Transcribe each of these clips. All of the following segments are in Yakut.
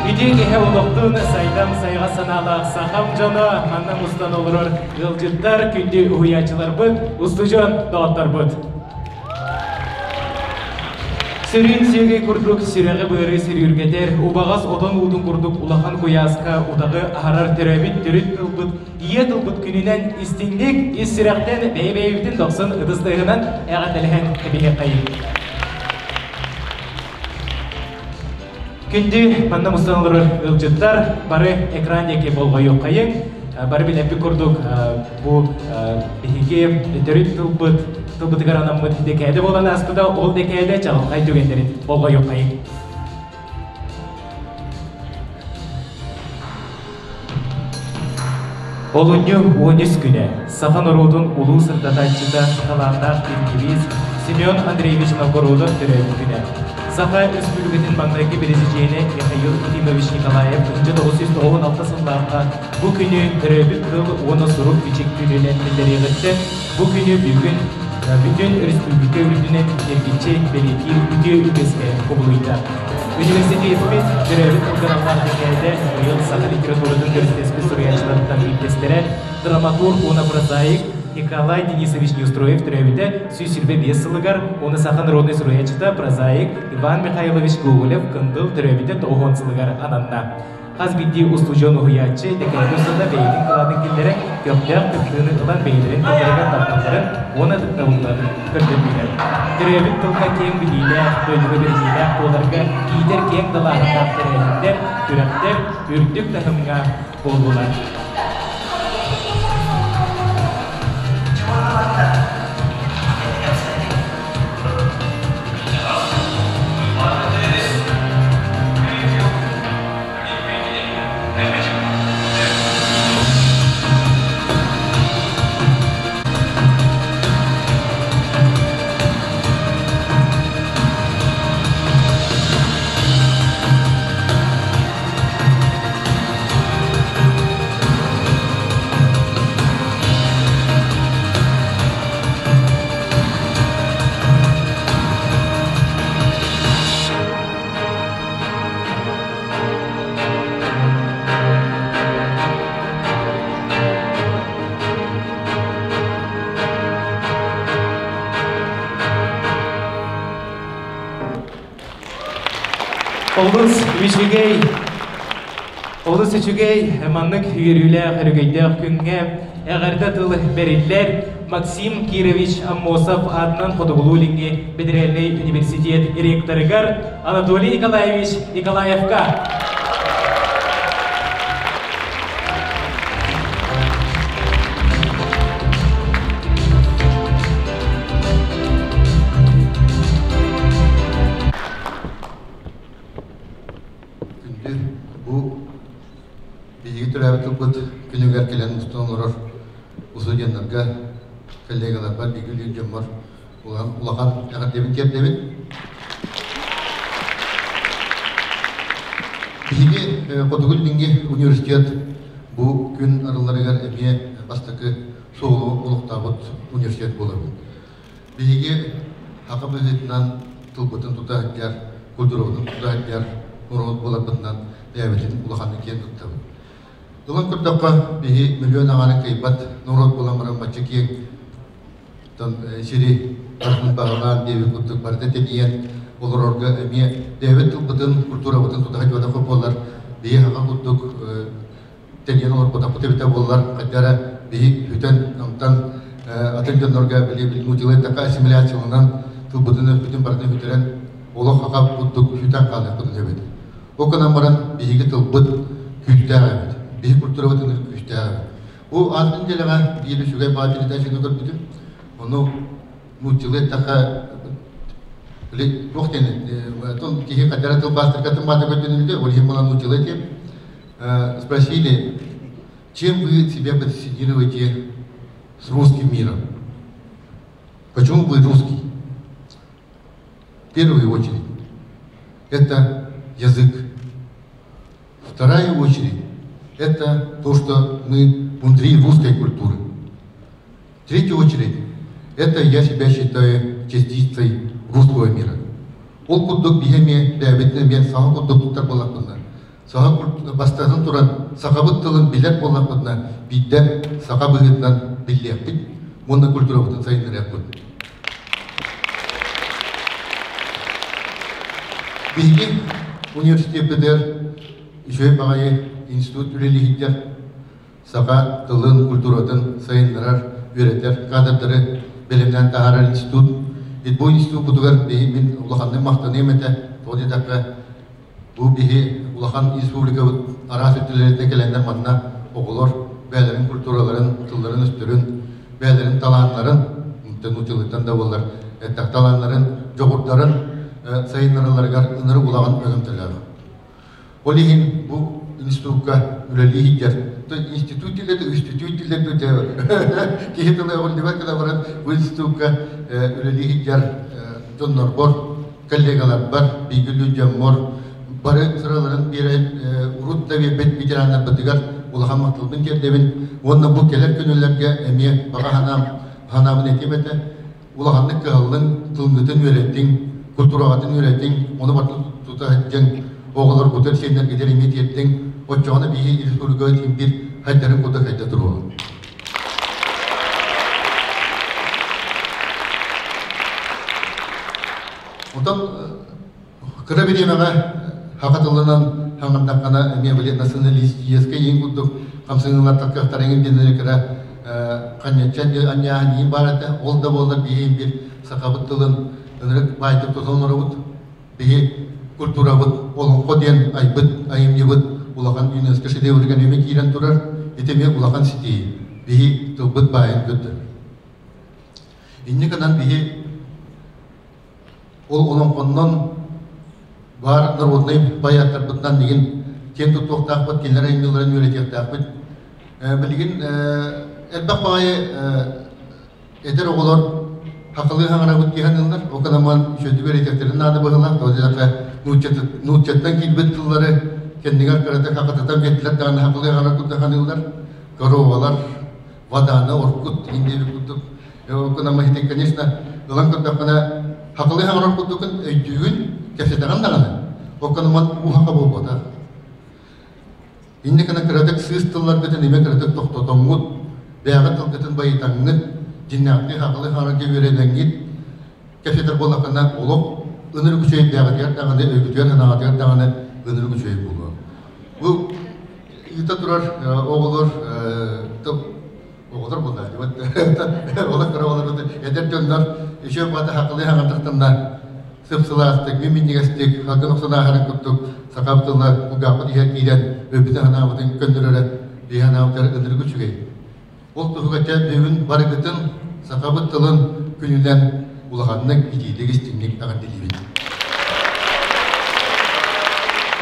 Үтүө киһи олохтуун сайдам сайҕа санаалаах сахам дьоно манна мустан олорор ыалдьыттар, күндү уһуйааччыларбыт, устудьуон доҕотторбут. Сөрүүн сүөгэй курдук сүрэҕи-быары сүрүүргэтэр, убаҕас отон уутун курдук улахан куйааска утаҕы аһарар төрөөбүт төрүт тылбыт, ийэ тылбыт күнүнэн истиҥник, ис сүрэхтэн бэйэ-бэйэбитин дохсун ытыс тыаһынан эҕэрдэлэһэн кэбиһиэххэйиҥ. Күндү манна мустан олорор ыалдьыттар бары экран диэки болҕойуоххайыҥ. Бары билэрбит курдук бу биһиги төрүт тылбыт тылбытыгар анаммыт дэкээдэ буолан ааспыта. Ол дэкээдэ чаҕылхай түгэннэрин болҕойуоххайыҥ. Олунньу 13 күнэ саха норуотун улуу сырдатааччыта талааннаах лингвист Семен Андреевич Новгородов төрөөбүт күнэ. Саха Республикатын маҥнайгы бэрэсидьиэнэ Михаил Ефимович Николаев 1996 сыллаахха бу күнү төрөөбүт тыл уонна сурук-бичик күнүнэн биллэриэҕиттэн бу күнү бүгүн бүтүн республика үрдүнэн эргиччи бэлиэтиир үтүө үгэскэ кубулуйда. Университеппит төрөөбүт тылга дэкээдэ быйыл саха литературатын төрүттэспит суруйааччыларыттан биирдэстэрэ драматург уонна прозаик Николай Денисович Неустроев төрөөбүтэ 125 сылыгар уонна саха народнай суруйааччыта прозаик Иван Михайлович Гоголев-Кындыл төрөөбүтэ 90 сылыгар ананна. Хас биирдии устудьуон уһуйааччы дэкээдэ устата бэйэтин кылаатын киллэрэн, көхтөөх кыттыыны ылан бэйэлэрин тылларыгар тапталларын уонна ытыктабылларын көрдөрдүлэр. Төрөөбүт тылга киэҥ билиилээх, дойдуга бэриниилээх буоларга иитэр киэҥ далааһыннаах тэрээһиннэр, күрэхтэр үрдүк таһымҥа буоллулар. Олус үчүгэй, олус үчүгэй маннык үөрүүлээх, өрөгөйдөөх күҥҥэ эҕэрдэ тыл бэриллэр Максим Кирович Аммосов аатынан Хотугулуу-Илиҥҥи федеральнай университет ректорыгар Анатолий Николаевич Николаевка. Күндү бу биһиги төрөөбүт тылбыт күнүгэр кэлэн мустан олорор устудьуоннарга, коллегаларбар, бииргэ дьоммор улахан эҕэрдэбин тиэрдэбин. Биһиги Хотугу Илиҥҥи университет бу күн арылларыгар эмиэ бастакы суолу олохтообут университет буолабыт. Биһиги саха быһыытынан тылбытын тута сылдьар, культурабытын тута сылдьар норуот буоларбытынан бэйэбитин улаханнык киэн туттабыт. Ылан көрдөххө, биһи миллион аҥаарын кыайбат норуот буолан баран бачча киэҥ сири барытын баҕалаан диэбит курдук барыта тэнийэн олорорго эмиэ бэйэбит тылбытын, культурабытын тута сылдьыбатахпыт буоллар, биһи саха курдук тэнийэн олорботохпут эбитэ буоллар, хайда эрэ биһи бүтэн онтон атын дьоннорго били нууччалыы эттэххэ ассимиляцияланан тылбытын-өспүтүн барытын бүтэрэн олох аха курдук сүтэн хаалыахпытын эбит. Ол гынан баран биһиги тылбыт күүстээх эбит. Биһи культурабыт күүстээх эбит. Бу атын дэлэҕэ биир үчүгэй баа передачаны көрбүтүм. Ону нууччалыы эттэххэ били туох диэн киһи хайдара тылбаастарга тыммаата көрдөнүллэ, ол иһин буолан нууччалыы этиэм. Спросили, чем вы себя позиционируете с русским миром? Почему вы русский? В первую очередь, это язык. Вторая очередь – это то, что мы внутри русской культуры. В третью очередь – это я себя считаю частицей русского мира. Ол курдук биһи эмиэ бэйэбитин эмиэ саҥа курдук туттар буоллахпына. Саха бастатан туран сахабыт тылын билэр буоллахпытына биирдэ саха быһыытынан биллиэхпит уонна культурабытын сайыннарыахпыт. Биһиги университеппытыгар үчүгэй баҕайы институт үлэлиһиттэр саха тылын, культуратын сайыннарар, үөрэтэр кадрдары бэлэмнээн таһаарар институт. Бу институппутугар биһи мин улаханнык махтаныам этэ. Тоҕо диэтэххэ, бу биһи улахан республикабыт араас өттүлэриттэн кэлэннэр манна оҕолор бэйэлэрин культураларын, тылларын-өстөрүн, бэйэлэрин талааннарын, нууччалыыттан да буоллар, талааннарын, дьоҕурдарын сайыннаралларыгар ынырык улахан өҥөмтөлөөх. Ол иһин бу институкка үлэлии сылдьар институт дииллэр институт дииллэр киһи тыла өҕүллүбэт гына баран бу институкка үлэлии сылдьар дьоннорбор, коллегаларбар, бииргэ дьоммор бары сыраларын биэрэн урут да биэрбит ветераннарбытыгар улахан махталбын тиэрдэбин уонна бу кэлэр күнүлэргэ эмиэ баҕа санаам санаабын этиэм этэ улаханнык кыһаллыҥ, тылгытын үөрэттиҥ, культураҕытын үөрэттиҥ, ону барытын тута сылдьыҥ, оҕолоргутун, сиэннэргитин эмиэ тиэрдиҥ, оччоҕуна биһиги республикабыт биир хайдарын курдук хайда туруоҕа. Онтон кыра бириэмэҕэ хаха тылынан хаҥырдаххына эмиэ били националистическай иин курдук хамсаныылар таххыахтара иҥин диэн кыра ханньачча анньааһын иин баар этэ. Ол да буоллар биһи биир сахабыт тылын ынырык баайдык тутан олоробут. Биһи культурабыт олоҥхо диэн айбыт айымньыбыт улахан ЮНЕСКО шедевригэр эмиэ киирэн турар. Ити эмиэ улахан ситиһии. Биһи тылбыт баайын көрдөрөр. Инньэ гынан биһи Ол олоҥхоннон баар народнай поэттарбытынан билигин киэн туттуохтаахпыт, кинилэр айымньыларын үөрэтиэхтээхпит. Билигин элбэх баҕайы эдэр оҕолор хахалыы хаҥарабыт диэн ыллар. Ол гынан үчүгэйдик үөрэтиэхтэрин наада быһыылаах. Тоҕо диэтэххэ, нууччаттан киирбит тыллары кэннигэр кыратык хахатытан биэрдилэр даҕаны хахалыы хаҥарар курдук саныыллар. Коровалар, воданы оркут диэн курдук Гынан конечно, ылан көрдөххүнэ, хахылыы хаҥарар курдуккун өйдүүгүн, кэпсэтэҕин даҕаны. Окканыман ууһаха буолбатах. Инникина кыратык сыыс тылларгытын эмэ кыратык тохтотоҥҥут, бэйэҕит тылгытын байытаҥҥыт, дьиннээхтии хахылыы хаҥарарга үөрэнэҥҥит, кэпсэтэр буоллаххына, олох ынырык үчүгэй бэйэҕитигэр даҕаны, өйгүтүгэр санааҕытыгар даҕаны ынырык үчүгэй буолуо. Бу ыыта турар оҕолор оҕолор буоллааччыбыт олох кыра оҕолорбут эдэр дьоннор еще бата хакылыы хаҥатахтанна сып-сылаастык минньигэстик халгын охсон ааһарын курдук сахабыт тыла кулгаахпыт иһэр киирэн өйбүтүн санаабытын көннөрөрө биһи санаабытыгар ынырык үчүгэй. Ол туһугар дьэ бүгүн барыгытын сахабыт тылын күнүнэн улаханнык итиитик истиҥник эҕэрдэлиибин.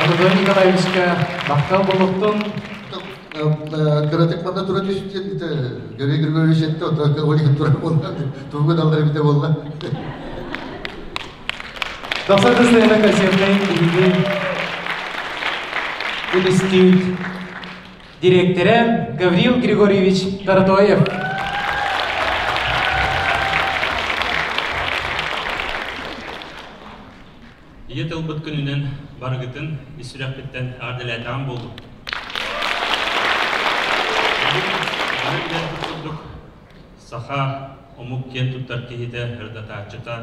Анатолий Николаевичка махтал буолуохтун. Кыратык манна тура түстүн, Григорий Григорьевич этте, ол иһин турар буолла, тугу даллар эбитэ буолла. Тохсор Кыстайына концертнай биһиги институт директора Гаврил Григорьевич Таратоев. Ийэ тылбыт күнүнэн барыгытын ис сүрэхпиттэн эҕэрдэлээтэҕим буоллун. Бары билэрбит курдук, саха омук киэн туттар киһитэ, ырдатааччыта,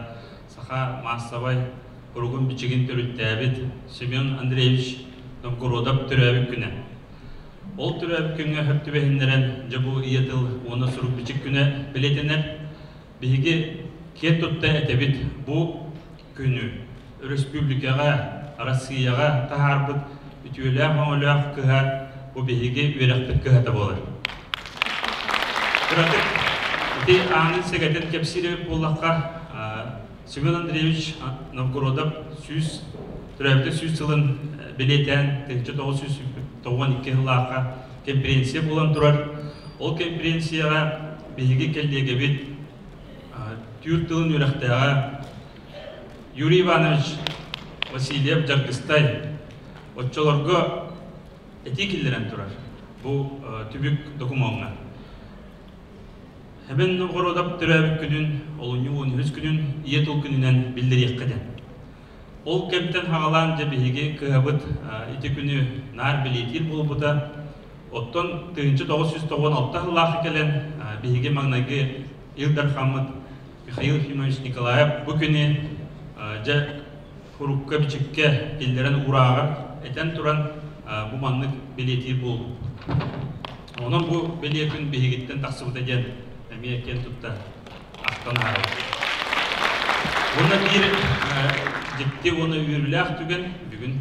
саха маассабай уругун-бичигин төрүттээбит Семен Андреевич Новгородов төрөөбүт күнэ. Ол төрөөбүт күҥҥэ хөп түбэһиннэрэн, дьэ бу ийэ тыл уонна сурук-бичик күнэ бэлиэтэнэр. Биһиги киэн тутта этэбит, бу күнү өрөспүүбүлүкэҕэ, Арассыыйаҕа таһаарбыт үтүөлээх-өҥөлөөх кыһа бу биһиги үөрэхпит кыһата буолар. Кыратык ити аанын сэгэтин кэпсиир эбит буоллахха, Семен Андреевич Новгородов 100 төрөөбүтэ 100 сылын бэлиэтээн 1992 сыллаахха кэмпириэнсийэ буолан турар. Ол кэмпириэнсийэҕэ биһиги кэллиэгэбит түүр тылын үөрэхтээҕэ Юрий Иванович Васильев Дьаргыстай оччолорго этии киллэрэн турар бу түбүк докумуоҥҥа. Эбэн Новгородов төрөөбүт күнүн, олунньу 13 күнүн Ийэ тыл күнүнэн биллэриэххэ диэн. Ол кэмтэн хаҕалаан дьэ биһиги кыһабыт ити күнү наар бэлиэтиир буолбута. Оттон 1996 сыллаахха кэлэн биһиги маҥнайгы Ил Дархаммыт Михаил Ефимович Николаев бу күнү дьэ курукка-бичиккэ киллэрэн уурааҕар этэн туран бу маннык бэлиэтиир буолбут. Онон бу бэлиэ күн биһигиттэн тахсыбыта диэн эмиэ киэн тутта ахтан ааҕабыт. Уонна биир дьикти уонна үөрүүлээх түгэн бүгүн.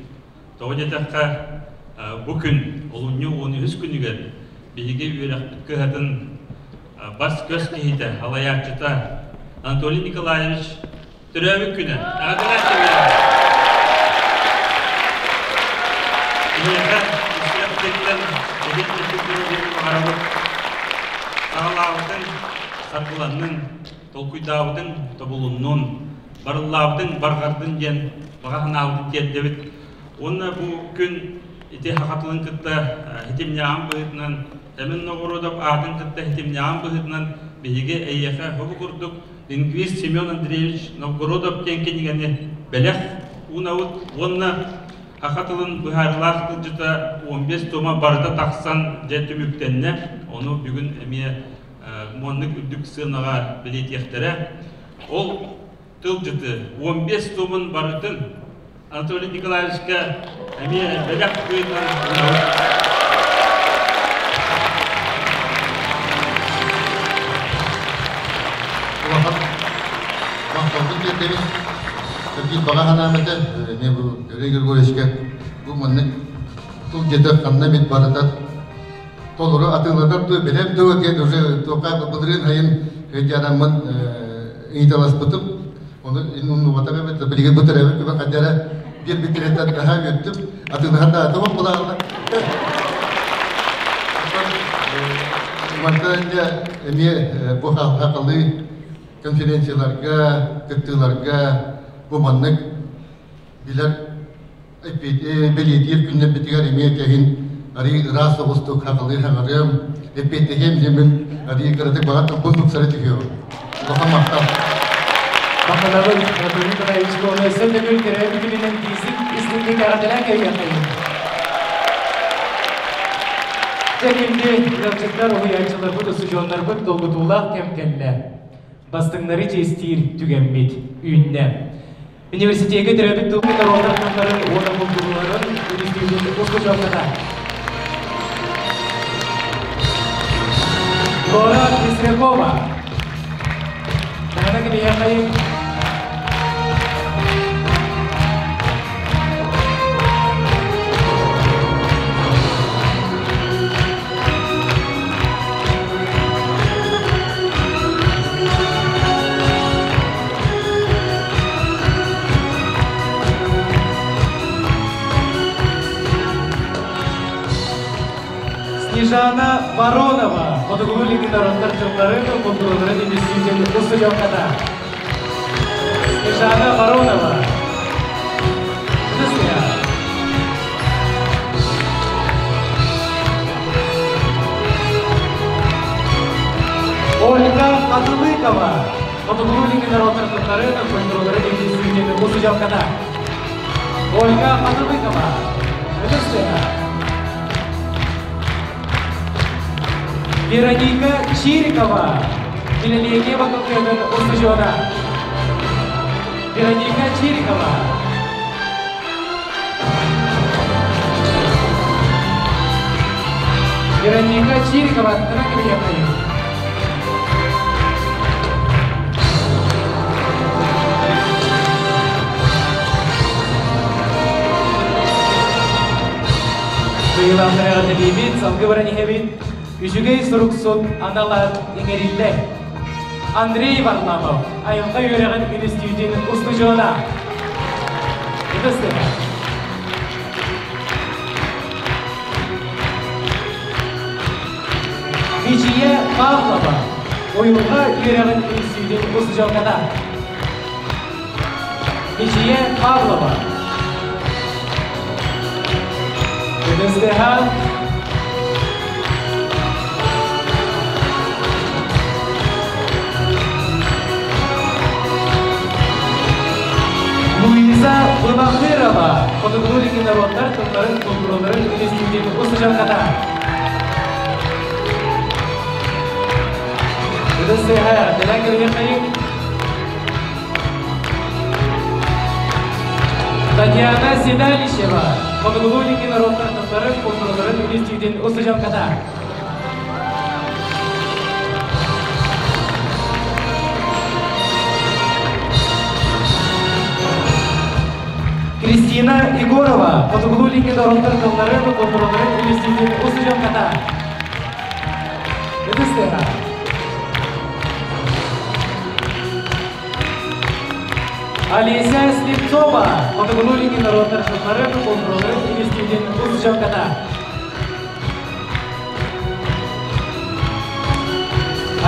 Тоҕо диэтэххэ, бу күн олунньу 13 күнүгэр биһиги үөрэхпит кыһатын бас-көс киһитэ, салайааччыта Анатолий Николаевич төрөөбүт күнэ. Киниэхэ истиэхпититтэн эдэр кэлбит баҕарабыт. Саҕалаабытыҥ саргыланнын, толкуйдаабытыҥ тобулуннун, барыллаабытыҥ барҕардын диэн баҕа санаабытын тиэрдэбит. Уонна бу күн ити саха тылын кытта ситимнээҕин быһыытынан, Эмин Ноҕуруодап аатын кытта ситимнээҕин быһыытынан биһиги эйиэхэ бу курдук лингвист Семен Андреевич Новгородов диэн кинигэни бэлэх уунабыт уонна саха тылын быһаарыылаах тылдьыта 15 тома барыта тахсан дьэ түмүктэннэ. Ону бүгүн эмиэ муоннук үрдүк сыанаҕа бэлиэтиэхтэрэ. Ол тылдьыты 15 томун барытын Анатолий Николаевичка эмиэ бэлэх быһыытынан уунабыт. Улахан махталбын тиэрдэбин. Биир баҕа санаам этэ, эмиэ бу Юрий Григорьевичка бу маннык тылдьыты ханна эмит барыта толору атыылатар дуо, бэлэм дуо диэн уже туохха былырыын сайын өйдөөраммын ыйыталаспытым. Ону умнубатах эбит, билигин бу төрөөбүт күбэ хайда эрэ биэрбиттэриттэн наһаа үөрдүм. Атыылаһан да атымах булаалла. Мантан дьэ эмиэ бу хахалыы конференцияларга, кыттыыларга бу маннык билэр бэлиэтиир күннэрбитигэр эмиэ кэһин арыы ыраас соҕустук хахалыы хаҥарыам, эппиэттэһиэм диэммин арыы кыратык баҕа тылбын тупсара түһүөҕүм. Улахан махтал. Махтанабын Анатолий Николаевичка өссө төгүл төрөөбүт күнүнэн тиийсик истиҥник эҕэрдэлээн кэлиэххэйин. Дьэ күндү ыалдьыттар, уһуйааччыларбыт, устудьуоннарбыт долгутуулаах кэм кэллэ. Бастыҥнары чиэстиир түгэммит үүннэ. Университекка төрөөбүт тылбыт норуоттар тылларын уонна култуураларын үнүстүүтүн устудьуоннара. Лора Пестрякова. Таһана кимиэхэй? Снежана Воронова, Хотугулуу Илиҥҥи норуоттар тылларын, култуураларын институтун устудьуонката. Снежана Воронова. Ольга Хатылыкова, Хотугулуу Илиҥҥи норуоттар тылларын, культураларын институтун устудьуонката. Ольга Хатылыкова. Ытыстыга. Вероника Чирикова, филология факультетын устудьуона. Вероника Чирикова. Вероника Чирикова, аттына кэбиһиэххэйиҥ. Кыйылаахтарыгар тэбиибит, салгы баран иһэбит. Үчүгэй суруксут анал аат иҥэриллэр. Андрей Варламов, айылҕа үөрэҕин үнүстүүтүн устудьуона. Ытыстыга. Мичийэ Павлова, уйулҕа үөрэҕин үнүстүүтүн устудьуонката. Мичийэ Павлова. Ытыстыга. Луиза Луиза Вынахырова, Хотугулуу-Илиҥҥи норуоттар тылларын култуураларын институтун устудьуонката. Ытыс сыыһа эҕэрдэлээн кэбиһиэххэйиҥ. Татьяна Седалищева, Хотугулуу-Илиҥҥи норуоттар тылларын култуураларын институтун устудьуонката. Кристина Егорова, Хотугулуу-Илиҥҥи норуоттар тылларын култуураларын институтун устудьуонката. Ытыс тыаһа. Олеся Слепцова, Хотугулуу-Илиҥҥи норуоттар тылларын култуураларын институтун устудьуонката.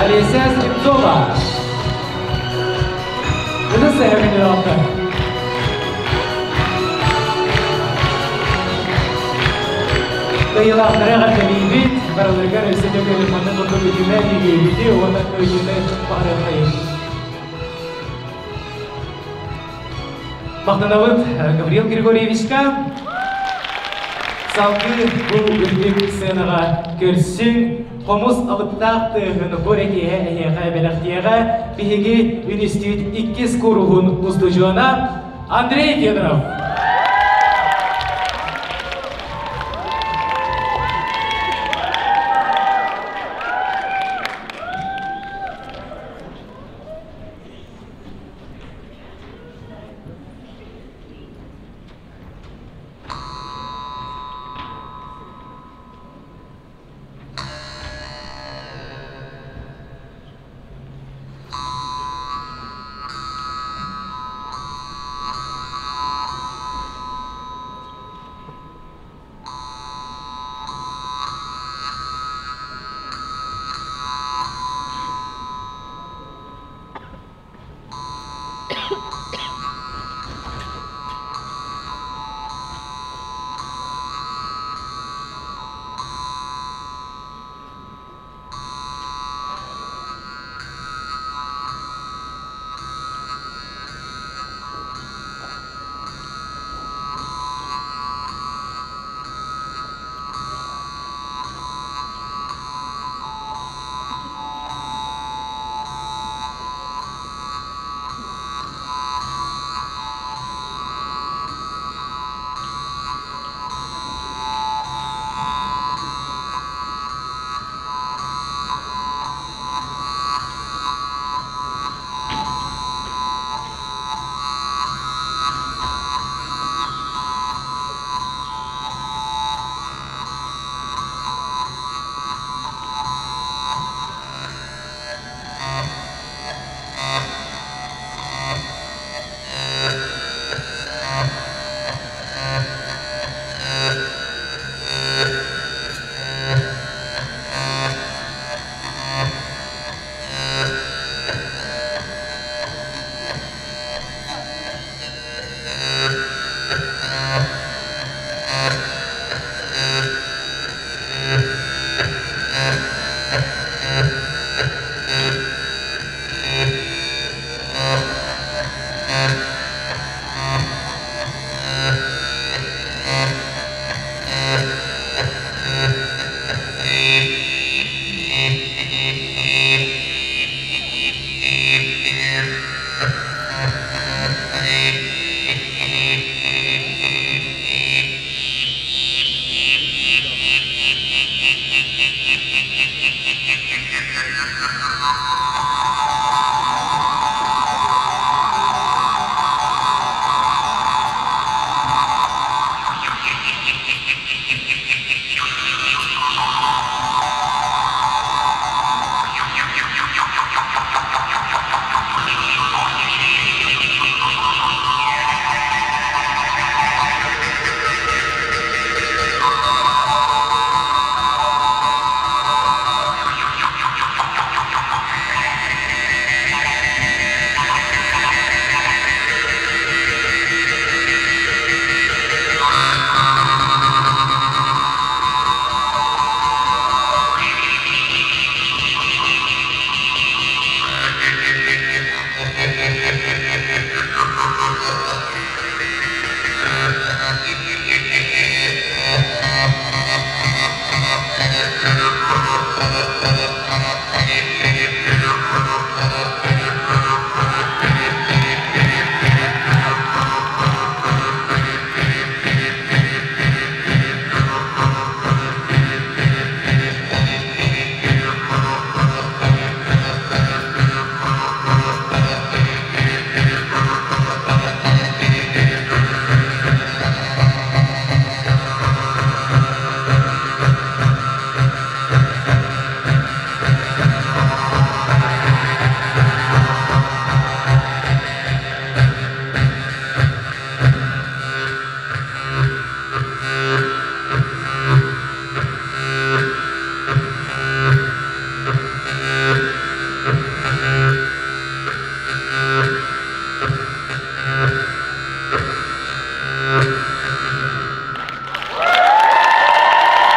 Олеся Слепцова. Ытыс сэһэмин Кыайыылаахтары эҕэрдэлиибит, барыларыгар өссө төгүл маннык курдук үтүмэн үөрүүнү уонна кыайыыны баҕарыаххайыҥ. Махтанабыт Гавриил Григорьевичка. Салгыы бу үрдүк сценаҕа көрсүҥ, хомус алыптаах тыаһын бу эрэ эһиэхэ бэлэхтиэҕэ биһиги үнүстүүт иккис кууруһун устудьуона Андрей Федоров.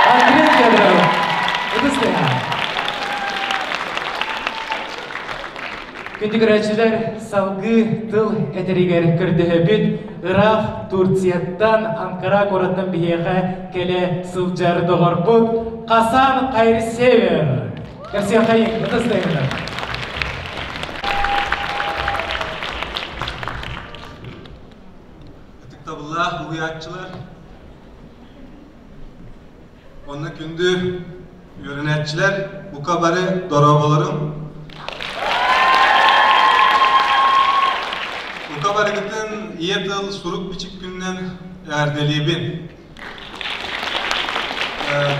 Андрей Федоров, ытыс Күндү көрөөччүлэр, салгыы тыл этэригэр көрдөһөбүт. Ыраах Турцияттан, Анкара куораттан биһиэхэ кэлэ сылдьар доҕорбут Хасан Хайрсевер. Көрсүөххэйиҥ, ытыс тыаһынан. Ытыктабыллаах уһуйааччылар, Онно күндү үөрэнээччилэр, бука бары дорооболоруҥ. Бука барыгытын ийэ тыл сурук-бичик күнүнэн эҕэрдэлиибин.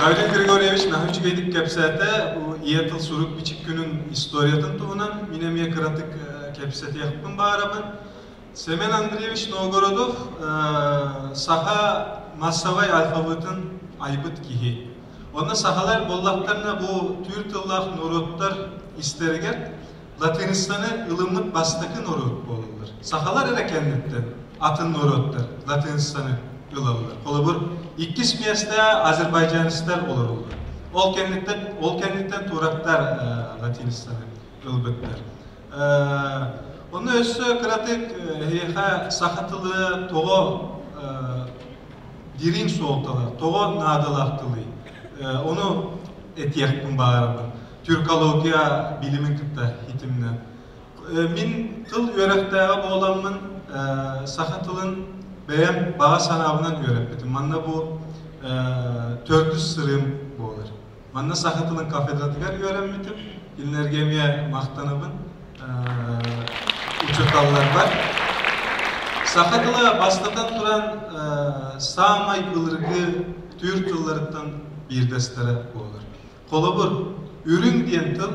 Гаврил Григорьевич наһаа үчүгэйдик кэпсээтэ. Бу ийэ тыл сурук-бичик күнүн историятын туһунан мин эмиэ кыратык кэпсэтиэхпин баҕарабын. Семен Андреевич Новгородов саха массовай алфавитын айбыт киһи. Онно сахалар буоллахтарына бу түүр тыллаах норуоттар истэригэр латиницаны ылыммыт бастакы норуот буолаллар. Сахалар эрэ кэнниттэн атын норуоттар латиницаны ылаллар. Холобур, иккис миэстэ азербайджанецтар олороллор. Ол кэнниттэн, ол кэнниттэн турактар латиницаны ылбыттар. Онно өссө кыратык эһиэхэ саха тылы тоҕо дириҥ суолталаах, тоҕо наадалаах тылый? Ону этиэхпин баҕарабын. Тюркология билимин кытта хитимнэн. Мин тыл үөрэхтээҕэ буоламмын саха тылын бэйэм баҕа санаабынан үөрэппитим. Манна бу төрдүс сырыым буолар. Манна саха тылын кафедратыгар үөрэммитим. Кинилэргэ эмиэ махтанабын. Учууталларбар. Саха тыла бастатан туран саамай былыргы түүр тылларыттан биирдэстэрэ буолар. Холобур, үрүҥ диэн тыл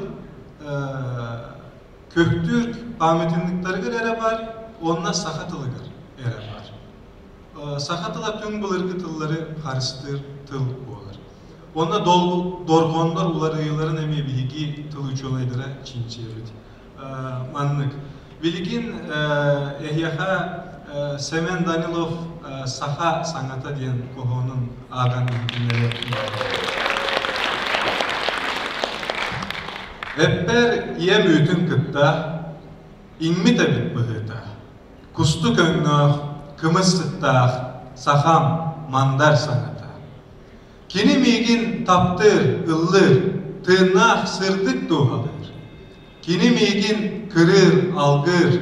Көктүүр памятниктарыгар эрэ баар, уонна саха тылыгар эрэ баар. Саха тыла түҥ былыргы тыллары харыстыыр тыл буолар. Уонна дорҕооннор уларыйыыларын эмиэ биһиги тыл учуонайдара чинчийэбит. Маннык. Билигин эһиэхэ Сэмэн Данилов «Саха саҥата» диэн хоһоонун ааҕан иһитиннэриэм. Эппэр ийэм үүтүн кытта иҥмит эбит быһыыта. Кустук өҥнөөх, кымыс сыттаах сахам мандар саҥата. Кини миигин таптыыр, ыллыыр, тыыннаах сырдык дууһалыыр. Кини миигин кырыыр, алгыыр,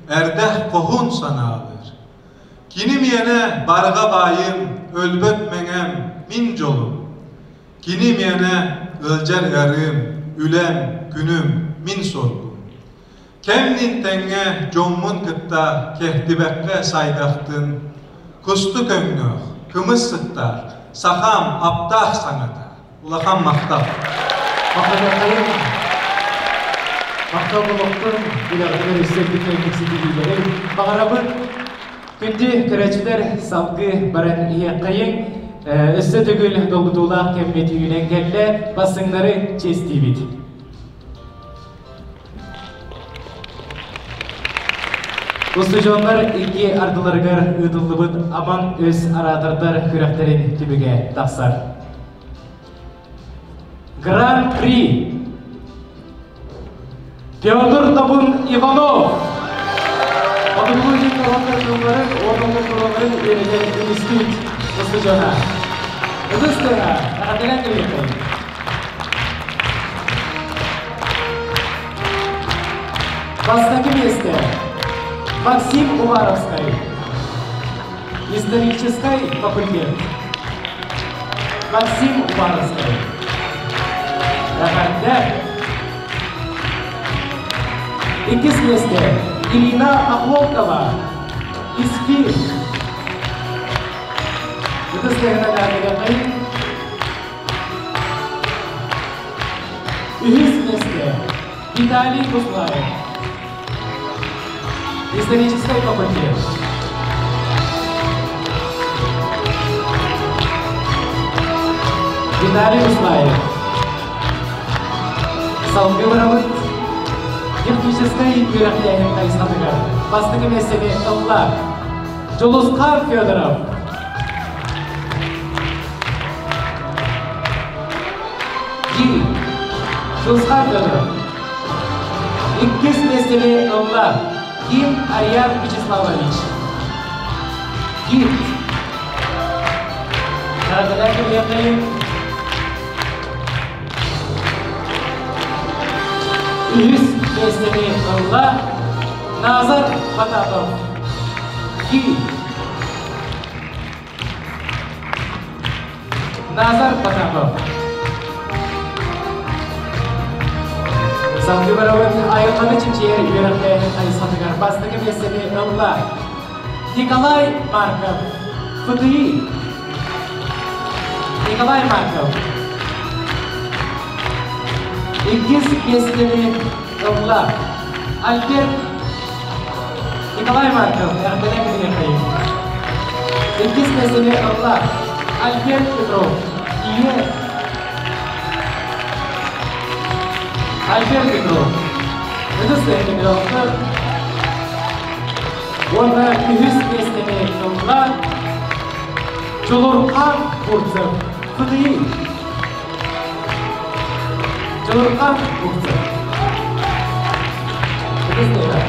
эрдэх хоһун санаалыыр. Кини миэнэ барҕа баайым, өлбөт мэҥэм, мин дьолум. Кини миэнэ ыалдьар ыарыым, үлэм, күнүм, мин соргум. Кэмнин тэҥҥэ дьоммун кытта кэхтибэккэ сайдахтын, кустук өҥнөөх, кымыс сыттаах, сахам аптаах саҥата. Улахан махтал. Махтанахайым. Махтал болуохтун, үлэҕитигэр өссө үрдүк ситиһиилэри баҕарабын. Күндү көрөөччүлэр, салгыы баран иһиэххэйиҥ. Өссө төгүл долгутуулаах кэммит үүнэн кэллэ, бастыҥнары чиэстиибит. Устудьуоннар икки ардыларыгар ыытыллыбыт Аман өс араатардар күрэхтэрин түмүгэ тахсар. Гран-при Петр Табун Иванов! Хотугулуу-Илин норуоттар тылларын уонна култуураларын үөрэтэр институт устудьуона. Ытыс тыаһа, эҕэрдэлээн кэлиэххин. Бастакы миэстэ Максим Уваровскай. Историческай факультет. Максим Уваровскай. Эҕэрдэ! Иккис миэстэ Ирина Охлопкова. ИСФИ. Ытыс тыаһынан эҕэрдэлиэххэйиҥ. Үһүс миэстэ Виталий Кузлаев. Историческай факультет. Виталий Услаев. Салгыы барабыт. Техническэй үөрэхтээһин хайысхатыгар бастакы миэстэни ылла Дьулусхан Федоров. Ким? Дьулусхан Федоров. Иккис миэстэни ылла Ким Ариан Вячеславович. Ким? Эҕэрдэлээн кэбиһиэххэйиҥ. Үһүс миэстэни ылла Назар Потапов. Ким? Назар Потапов. Салгыы барабын айылҕаны чинчийэр үөрэхтээһин хайысхатыгар бастакы миэстэни ылла Николай Марков, ФТИ. Николай Марков. Иккис миэстэни ылла Альберт Николай Марков, эҕэрдэлээн кэбиһиэххэйиҥ. Иккис миэстэни ылла Альберт Петров, Ийэ Альберт Петров. Ытыс тыаһын Уонна үһүс миэстэни ылла Чулурхан Бурцев, ФТИ. Дьулурхан Бурцев. Ытыс тыаһа.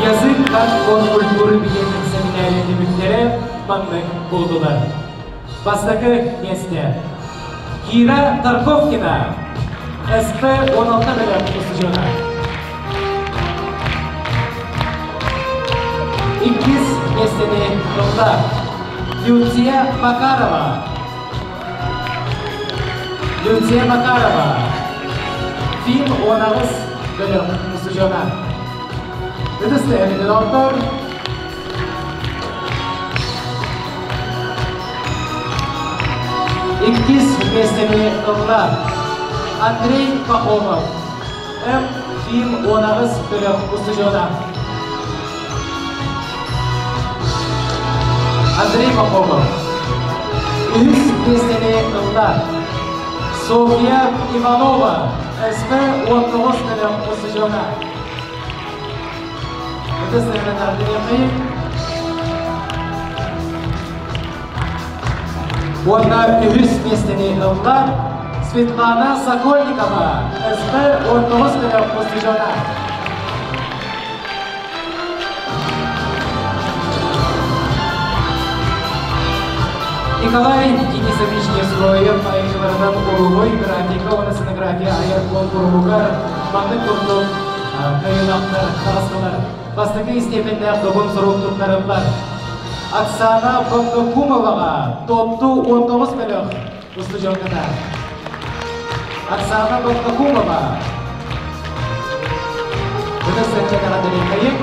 Язык как фонд культуры билиэтин сэминээрин түмүктэрэ маннык буоллулар. Бастакы миэстэ Кира Тарковкина, СП-16 бөлөх устудьуона. Иккис миэстэни ылла Люция Макарова. Люция Макарова, Фин 18 бөлөх устудьуона. Ытыс тыаһын доҕоттор. Иккис миэстэни ылла Андрей Пахомов, М. Фим 18 бөлөх устудьуона. Андрей Пахомов. Үһүс миэстэни ылла Софья Иванова, СП 19 бөлөх устудьуона. Ытыс тыаһын Уонна үһүс миэстэни ылла Светлана Сокольникова, СП 19 бөлөх устудьуона. Николай Денисович Несроев айымньыларынан уруһуй, графика уонна сценография айар куонкуруһугар маннык курдук кыайыылаахтар таҕыстылар. Бастакы истиэпэннээх добун сурук туттарыллар. Оксана Богдокумоваҕа Топту 19 бөлөх устудьуонката. Оксана Богдокумова. Ытыс сыһыанаҕа дэриэхэйик.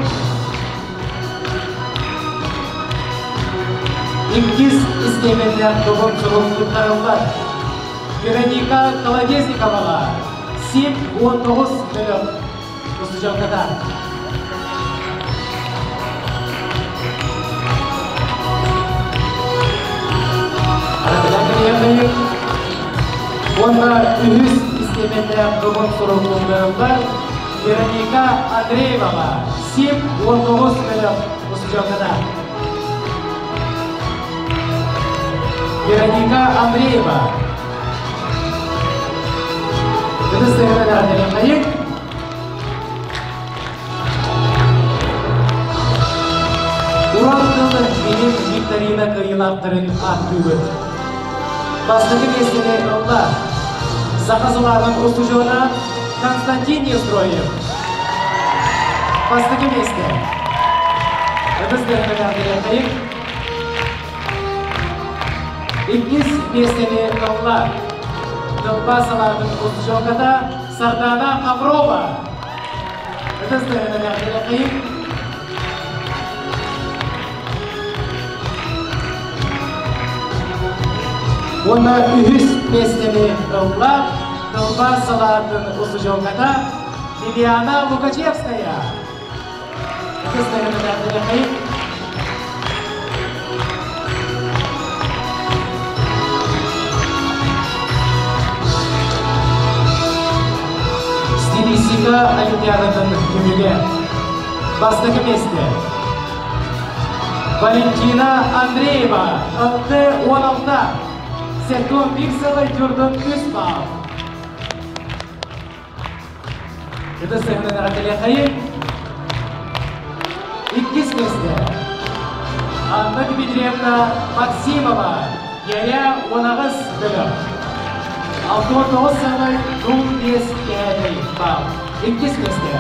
Иккис истиэпэннээх добун сурук туттарыллар. Вероника Колодезниковаҕа 7-19 бөлөх устудьуонката. Уонна үһүс истиэпэннээх добун сурук туттарыллар. Вероника Андрееваҕа 7-19 бөлөх устудьуонката. Вероника Андреева. Ытыс тыаһынан эҕэрдэлиэххэйиҥ. Уран тыл билим викторина кыайыылаахтарын ааттыыбыт. Бастакы миэстэни ылла Саха салаатын устудьуона Константин Нестроев. Бастакы миэстэ. Ытыс тыаһын Иккис миэстэни ылла. Тылба салаатын устудьуонката Сардана Хаврова. Ытыс тыаһын Уонна үһүс миэстэни ылла тылбаас салаатын устудьуонката Лилиана Лукачевская. Ытыс тыаһын Стилистика олимпиадатын түмүгэ. Бастакы миэстэ. Валентина Андреева, ЛТ-16, 71 сылы жүрдін үс балл. Ытыс тыаһынан эҕэрдэлиэххэйиҥ. Иккис миэстэ. Анна Дмитриевна Максимова, Яря 18 бөлөх. 69 сылы дул биэс кэһээтэй баал. Иккис миэстэ.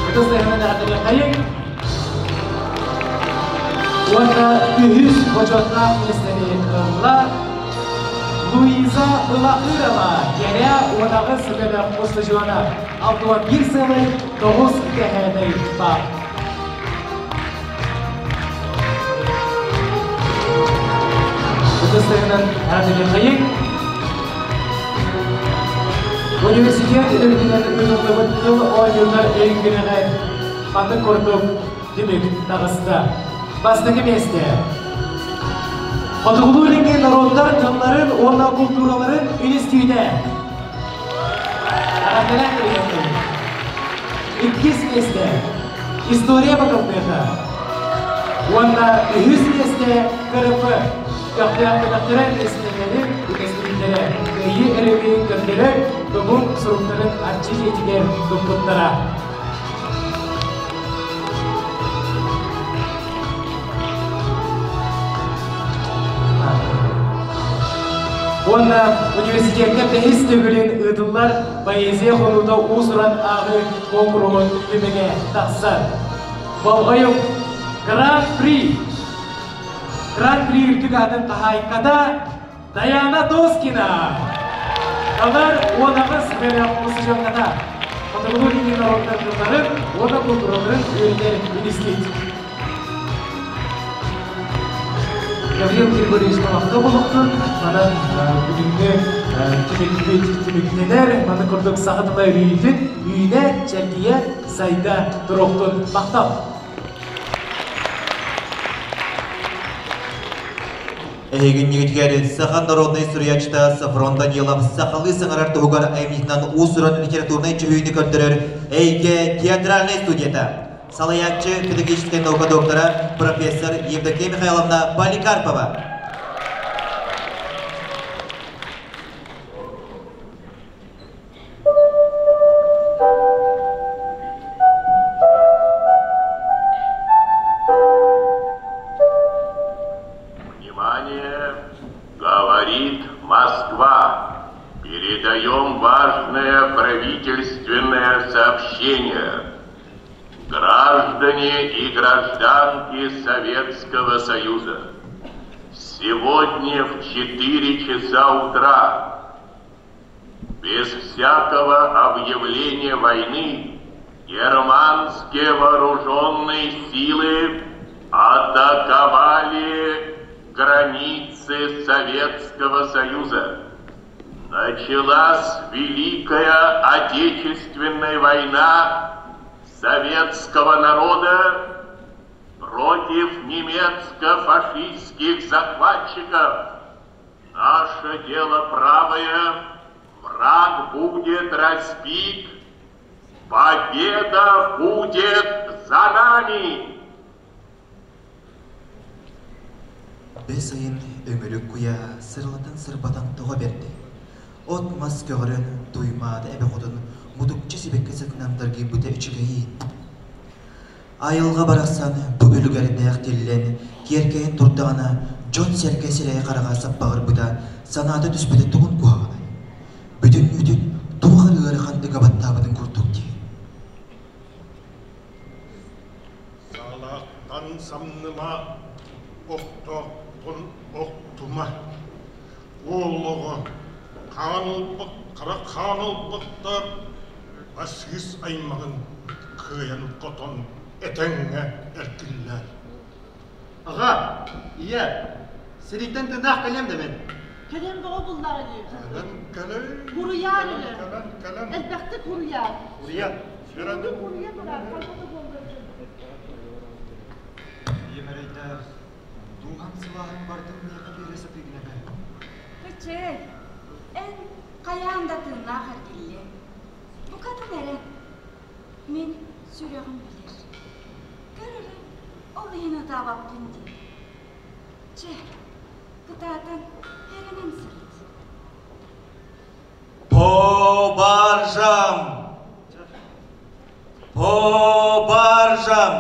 Ытыс тыаһынан эҕэрдэлиэххэйиҥ. Уонна үһүс бочуоттаах миэстэни ылла Луиза Ылахырова, Кэрэ 18 бөлөх устудьуона, 61 сылы 9 кэһээтэй баар. Ытыс тыаһынан эҕэрдэлиэххэйиҥ. Университет үрдүнэн ыытыллыбыт тыл оонньуута өйүҥҥүнэҕэ маннык курдук түмүк таҕыста. Бастакы миэстэ. Хотугулуу-Илиҥҥи норуоттар тылларын уонна култуураларын үнүстүүтэ. Эҕэрдэлээн кэбиһиэххин. Иккис миэстэ. История факультета. Уонна үһүс миэстэ КРП. Көхтөөх бөлөхтөрө миэстэлэри үгэстииллэрэ, кыайыы өрөгөйүн көрдөрөр тугун суруктарын Арчы дьиэтигэр туппуттара. Уонна университекка бэһис төгүлүн ыытыллар поэзия хонуута уус-уран ааҕыы куонкуруһун түмүгэ тахсар. Болҕойуҥ! Гран-при! Гран-при үрдүк аатын хаһаайката Даяна Доскина! Далар 18 бөлөх устудьуонната. Хотугулуу-Илиҥҥи норуоттар тылларын уонна култуураларын үөрэтэр институт. Гаврил Григорьевич Махта болуктун, манан бүгүҥҥү түмүкпүт түмүктэнэр, маны курдук саха тыла өрүүтүн үүнэ, чэлгийэ, сайда туруохтун махтал! Эһигинньигитигэр саха народнай суруйааччыта Софрон Данилов сахалыы саҥарар туһугар айымньытынан уус-уран литературнай дьүһүйүүнү көрдөрөр Эйгэ театральнай студията. Салайааччы педагогическай наука доктора, профессор Евдокия Михайловна Поликарпова. Внимание! Говорит Москва! Передаем важное правительственное сообщение. Граждане и гражданки Советского Союза, сегодня в 4 часа утра, без всякого объявления войны, германские вооруженные силы атаковали границы Советского Союза. Началась Великая Отечественная война советского народа против немецко-фашистских захватчиков. Наше дело правое, враг будет разбит, победа будет за нами! Бэс ыйын өҥүрүк куйа сырылатан-сырбатан тоҕо бэрдэй. От-мас көҕөрөн, туймаада эбэ хотун мутукча сибэкки сытынан таргыйбыта үчүгэйин. Айылҕа барахсан бу үлүгэрдээх тиллэн, киэркэйэн турдаҕына, дьон-сэргэ сирэйэ-хараҕа саппаҕырбыта, санаата түспүтэ тугун куһаҕанай? Охтоохтон самныма, охтоохтон охтума. Уол оҕо хаан ылбыт, хара хаан ылбыттар басыыс аймаҕын кыайан-хотон этэҥҥэ эргиллэр. Аҕа, ийэ, сирийтэн тынаах кэлиэм да мин. Кэлиэм бөҕө буллаҕа дии. Кэлэн кэлэн. Хуруйаар өлө. Кэлэн кэлэн. Элбэхтик хуруйаар. Хуруйа. Сүрэнин. Хуруйа турар, ханна буоллар. Ийэм эрэйдээх, дууһам сылааһын бардым миэхэ биэрэ сатыыгын эбээ. Кыччыай, эн хайаан да тыыннаах эргиллиэҥ. Букатын эрэн. Мин сүрэҕим билэр. Көр эрэ, ол иһин ытаабаппын дии. Чэ, кытаатан эрэнэн сырыт. По баржам! По баржам!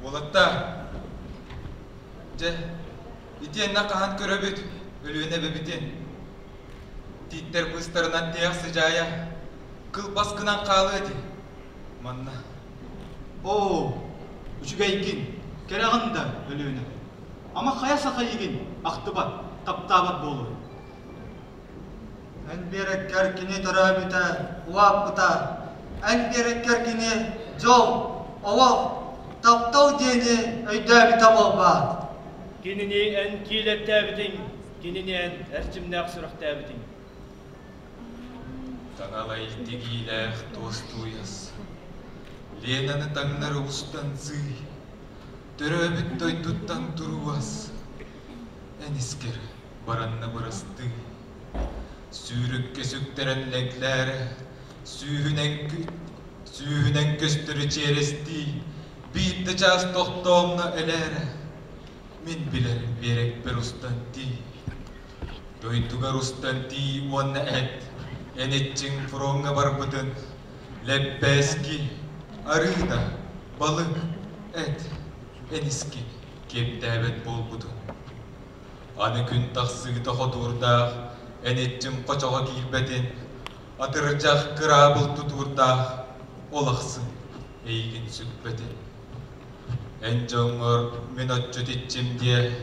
Уолаттар, дьэ, итиэннэ хаһан көрөбүт Өлүөнэ эбэбитин? Тииттэр быыстарынан тиһэх сыдьаайа кылбас гынан хаалыа дии манна. Оо, үчүгэйгин, кэрэҕин да, Өлүөнэ. Ама хайа саха игин ахтыбат, таптаабат буолуой? Эн биэрэккэр кини төрөөбүтэ, улааппыта. Эн биэрэккэр кини дьол, олох, таптал диэни өйдөөбүтэ буолбаат. Кинини эн киилэттээбитиҥ, кинини эн эрчимнээх сүрэхтээбитиҥ. Таҥалай тигиилээх туостууйас, Ленаны таҥнары устан сыый, төрөөбүт дойдуттан туруас, эн искэр баранна бырастыы. Сүүрүккэ сүктэрэн лэглээрэ, сүүһүнэн, сүүһүнэн көстөрү чиэрэстии, биир да чаас тохтоомно элээрэ, мин билэр биэрэкпэр устан тиий. Дойдугар устан тиий уонна эт, эн иччиҥ фроҥҥа барбытын, лэппээски, арыыта, балык, эт, эн искин киэптээбэт буолбутун. Аны күн тахсыыта хотуурдаах, эн иччиҥ хочоҕо киирбэтин, атырдьах кыраабыл тутуурдаах, ол ахсын эйигин сүкпэтин. Эн дьоҥҥор мин отчут иччим диэ,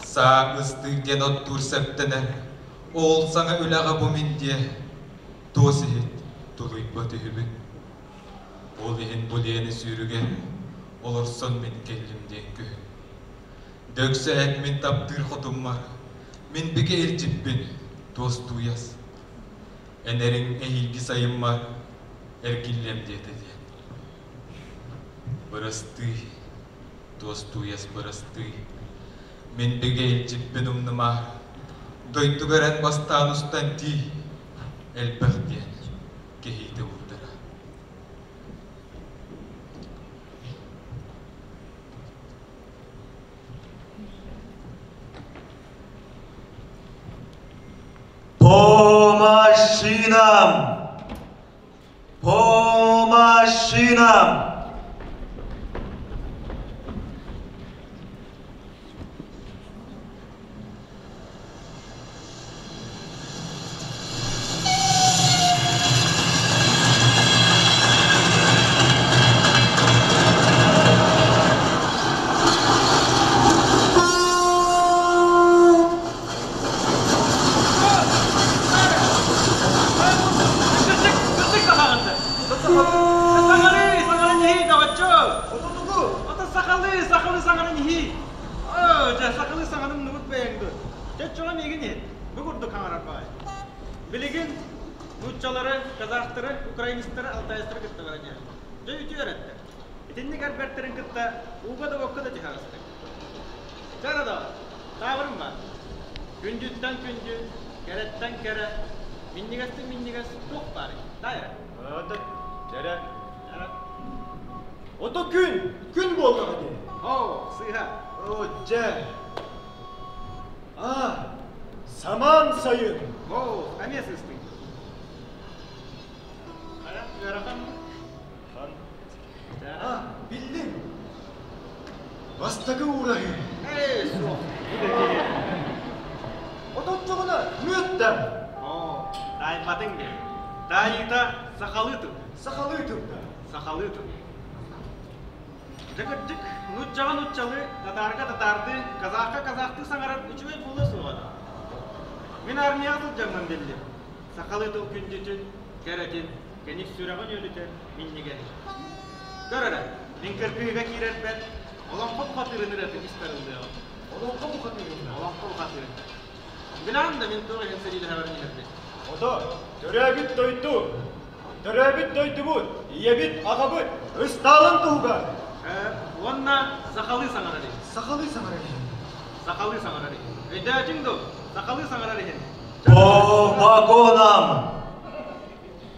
саа ыстыыр диэн оттуур сэптэнэр, ол саҥа үлэҕэ бу мин диэ, туос иһит тулуйбат үһүбүн. Ол иһин бу диэни сүүрүгэр олорсон мин кэллим диэн күһүн. Дөксө эт мин таптыыр хотуммар, мин бигэ илдьиппин, туостууйас. Эн эриҥ эһиилги сайыммар эргиллиэм диэтэ диэн. Бырастыы, туостууйас бырастыы, мин бигэ илдьиппин умнума, дойдугар эн бастаан устан тиий, элбэх диэн кэһиитэ уурдара. По машинам! По машинам! Сахалыы, сахалыы саҥаран иһии. Оо, дьэ, сахалыы саҥаным нубут бэйэҥ дуо? Чэ, чоҕо миигин иһит. Бу курдук хаҥарар баҕайы. Билигин Нууччалары, казахтары, украинецтары, алтаецтары кытта баран иһэр. Дьэ үтүө эрэттэр. Итинник эрбэртэрин кытта ууга да уокка да түһэҕэстик. Чэ да, таабырын баар. Күндүттэн күндү, кэрэттэн кэрэ, минньигэстэн минньигэс туох баарый? Таайа. Кэрэ. Ото күн, күн буоллаҕа дии. Оо, сыыһа. Оо, дьэ. А, самаан сайын. Оо, эмиэ сыыстыҥ. Хайа, ыарахан Хан. А, биллим. Бастакы уураһыы. Ээ, суох. Оточчоҕуна мүөттэн. Оо, таайбатыҥ дии. Таайыыта сахалыы тыл. Сахалыы тылда. Сахалыы тыл. Дьэ кырдьык, нууччаҕа нууччалыы, татаарга татаардыы, казахха казахтыы саҥарар үчүгэй буолуо суоҕа дуо? Мин армияҕа сылдьаммын биллим. Сахалыы тыл күндүтүн, кэрэтин, кини сүрэҕин үөлүтэр минньигэһин. Көр эрэ, мин кыргыһыыга киирэрбэр олоҥхо бухатыырын ырыатын истэр ыллыаҕым. Олоҥхо бухатыырын? Олоҥхо бухатыырын. Билэҕин да мин туох иһин сэриилэһэбэрин иһэрбин? Ото, төрөөбүт дойду, төрөөбүт дойдубут, ийэбит, аҕабыт, Ыстаалын туһугар! Уонна сахалыы саҥарар иһин. Сахалыы саҥарар иһин. Сахалыы саҥарар иһин. Өйдөөтүҥ дуо? Сахалыы саҥарар иһин. По вагонам!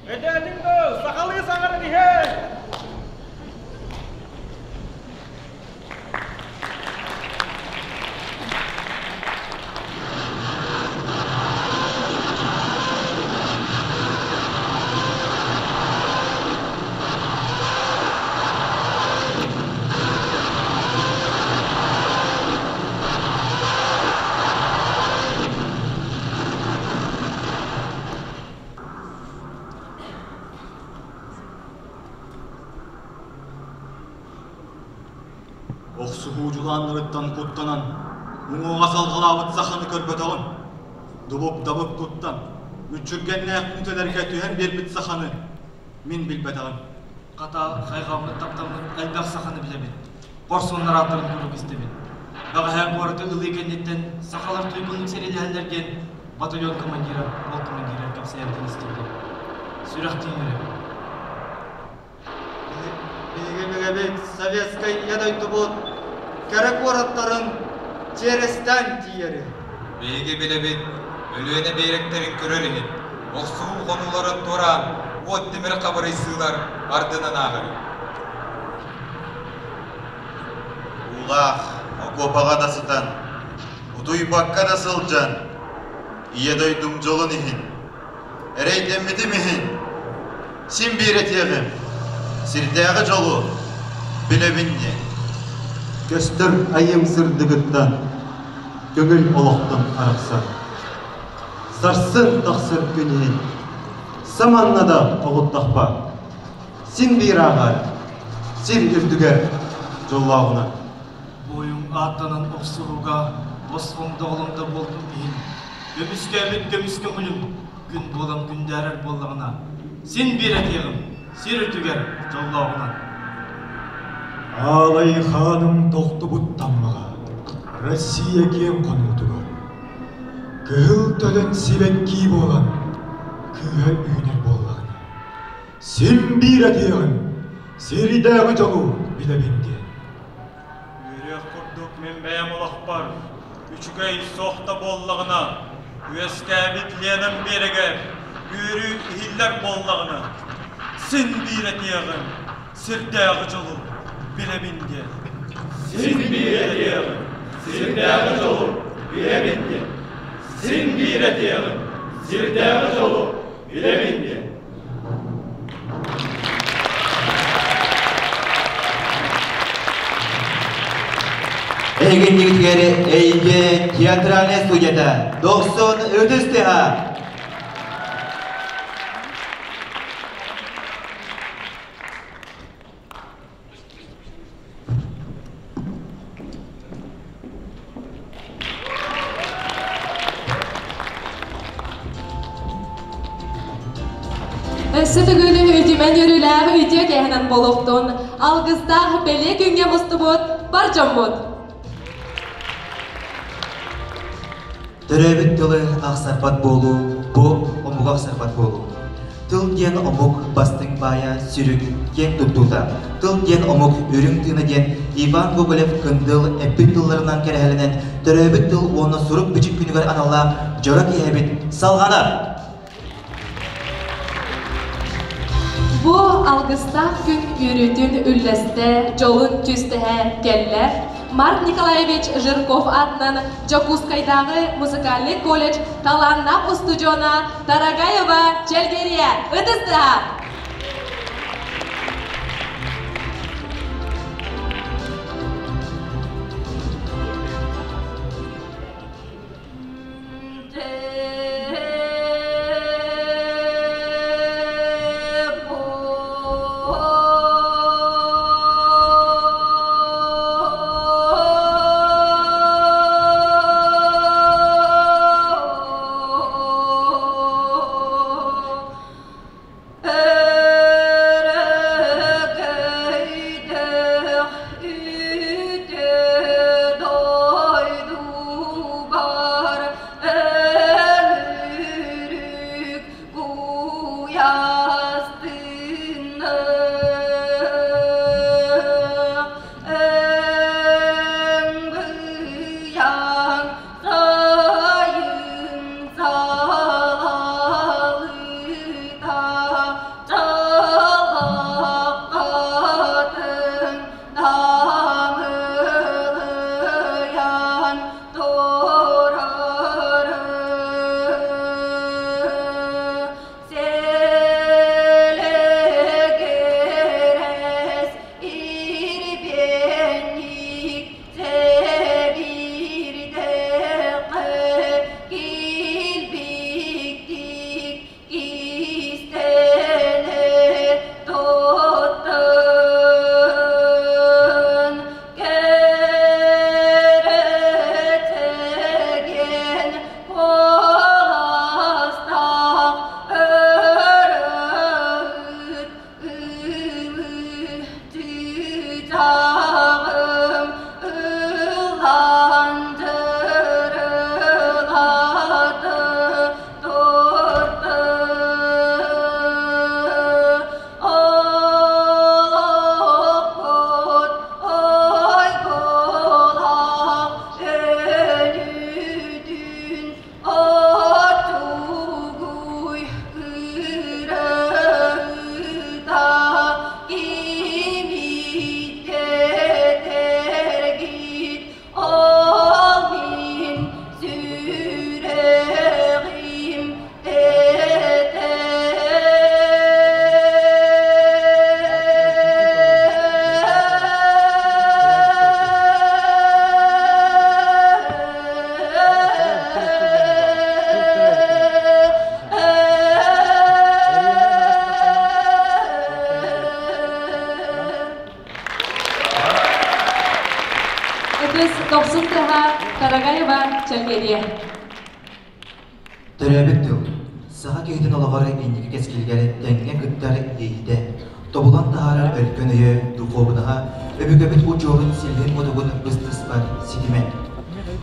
Өйдөөтүҥ дуо? Сахалыы саҥарар иһин! Охсуһуу дьулааннарыттан куттанан, уҥуоҕа салҕалаабыт саханы көрбөтөҕүм. Дубук-дабык туттан, мүччүргэннээх мүтэлэргэ түһэн биэрбит саханы мин билбэтэҕим. Хата, хайҕаммыт, таптаммыт элбэх саханы билэбит. Хорсуннар ааттарын куруук истэбит. Бэҕэһээ куораты ылыы кэнниттэн сахалар туйгуннук сэриилэһэллэр диэн батальон командира, полк командира кэпсээбитин истибитим. Сүрэхтиин үөрэбин. Биһиги билэбит советскай Ийэ дойдубут кэрэ куораттарын чиэрэстээн тиийэри. Биһиги билэбит Өлүөнэ биэрэктэрин көрөр иһин, охсуһуу хонууларын туораан уот тимир хабырыйсыылар ардынан ааһар. Уулаах окуопаҕа да сытан, утуйбакка да сылдьан, Ийэ дойдум дьолун иһин, эрэйдэммитим иһин, син биир этиэҕим, сирдээҕи дьолу билэбин диэн. Көстөр айым сырдыгыттан, көҥүл олохтон арахсар. Сарсын тахсар күн иһин, саманна да оҕуттахпа, син биир ааҕар, сир үрдүгэр дьоллооҕуна. Буойуҥ ааттанан охсуһууга босхоҥ-доҕолоҥ да буолтун иһин, көмүскээбит көмүс көҥүлүм күн буолан күндээрэр буоллаҕына, син биир этиэҕим, сир үрдүгэр дьоллооҕунан. Аалай хааным тохтубут таммаҕа Россия киэҥ хонуутугар Кыһыл төлөн сибэккии буолан кыыһа үүнэр буоллаҕына син биир этиэҕим сирдээҕи дьолу билэбин диэн. Үөрүөх курдук мин бэйэм олохпор үчүгэй суох да буоллаҕына, үөскээбит Ленам биэрэгэр үөрүү иһиллэр буоллаҕына, син биир этиэҕим, сирдээҕи дьолу билэбин диэн. Син биир этиэҕим, сирдээҕи дьолу билэбин диэн. Син биир этиэҕим, сирдээҕи дьолу билэбин диэн. Эһигиннигитигэр Эйгэ театральная студията Дохсун Ытыс тыаһа! Өссө төгүл үтүмэн үөрүүлээх үтүө кээһэнэн буолуохтун, алгыстаах бэлиэ күҥҥэ мустубут бар дьоммут! Төрөөбүт тылы ахсарбат буолуу, бу омугу ахсарбат буолуу. Тыл диэн омук бастыҥ баайа сүрүн киэҥ туттуута. Тыл диэн омук үрүҥ тыына диэн Иван Гоголев-Кындыл эппит тылларынан кэрэһэлэнэн төрөөбүт тыл уонна сурук-бичик күнүгэр аналлаах дьоро киэһэбит салҕанар! Бу алгыстаах күн үөрүүтүн үллэстэ, дьолун түстэһэ кэллэ Марк Николаевич Жирков аатынан Дьокуускайдааҕы музыкальнай колледж талааннаах устудьуона Тарагаева Чэлгэрийэ ытыстыһа! Өрөгөйдөөх үтүө дойдубар өлүрүк куйаас тыыннаах өҥ быйаҥ сайын салалыта чалаххатын намылыйан турар Селегерес ирбенник Себирдеқы килбиктик кистене тоттын Керетеген қоластақ өрөт Ылы-тағым ыландырылады турды. Олоқпот ойголақ өлүтүн Отугуй ырыта кимитетергит Ол мин сүрэгим Ытыс дохсун тыһа Тарагаева Чэлгэрийэ. Төрөөбүт тыл саха киһитин олоҕор инники кэскилигэр тэҥҥэ кыттар иэйиитэ, тобулан таһаарар өркөн өйө, духуобунаһа, өбүгэбит удьуорун силиһин-мутугун быстыспат ситимэ.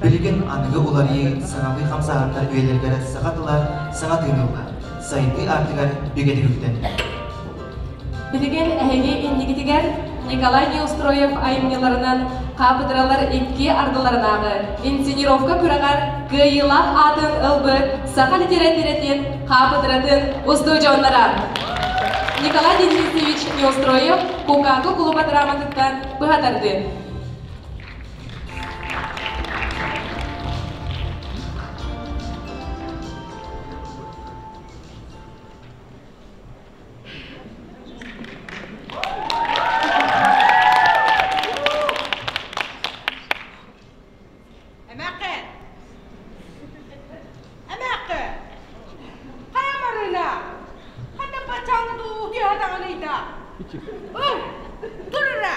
Билигин аныгы уларыйыы саҥалыы хамсааһыннар үйэлэригэр саха тыла саҥа тыын ылла, сайдыы аартыгар бигэтик үктэннэ. Билигин эһиги иннигитигэр Николай Неустроев айымньыларынан хаапыдыралар икки ардыларынааҕы инсценировка күрэҕэр кыайыылаах аатын ылбыт саха литэрэтиирэтин хаапыдыратын устудьуоннара Николай Денисович Неустроев Кукаку кулуба драматыттан быһа тардыы. Эмээххин! Эмээххин! Хайа Марыына? Ханна баччааҥҥы дуу утуйа даҕаныйда? Ыл, тур эрэ!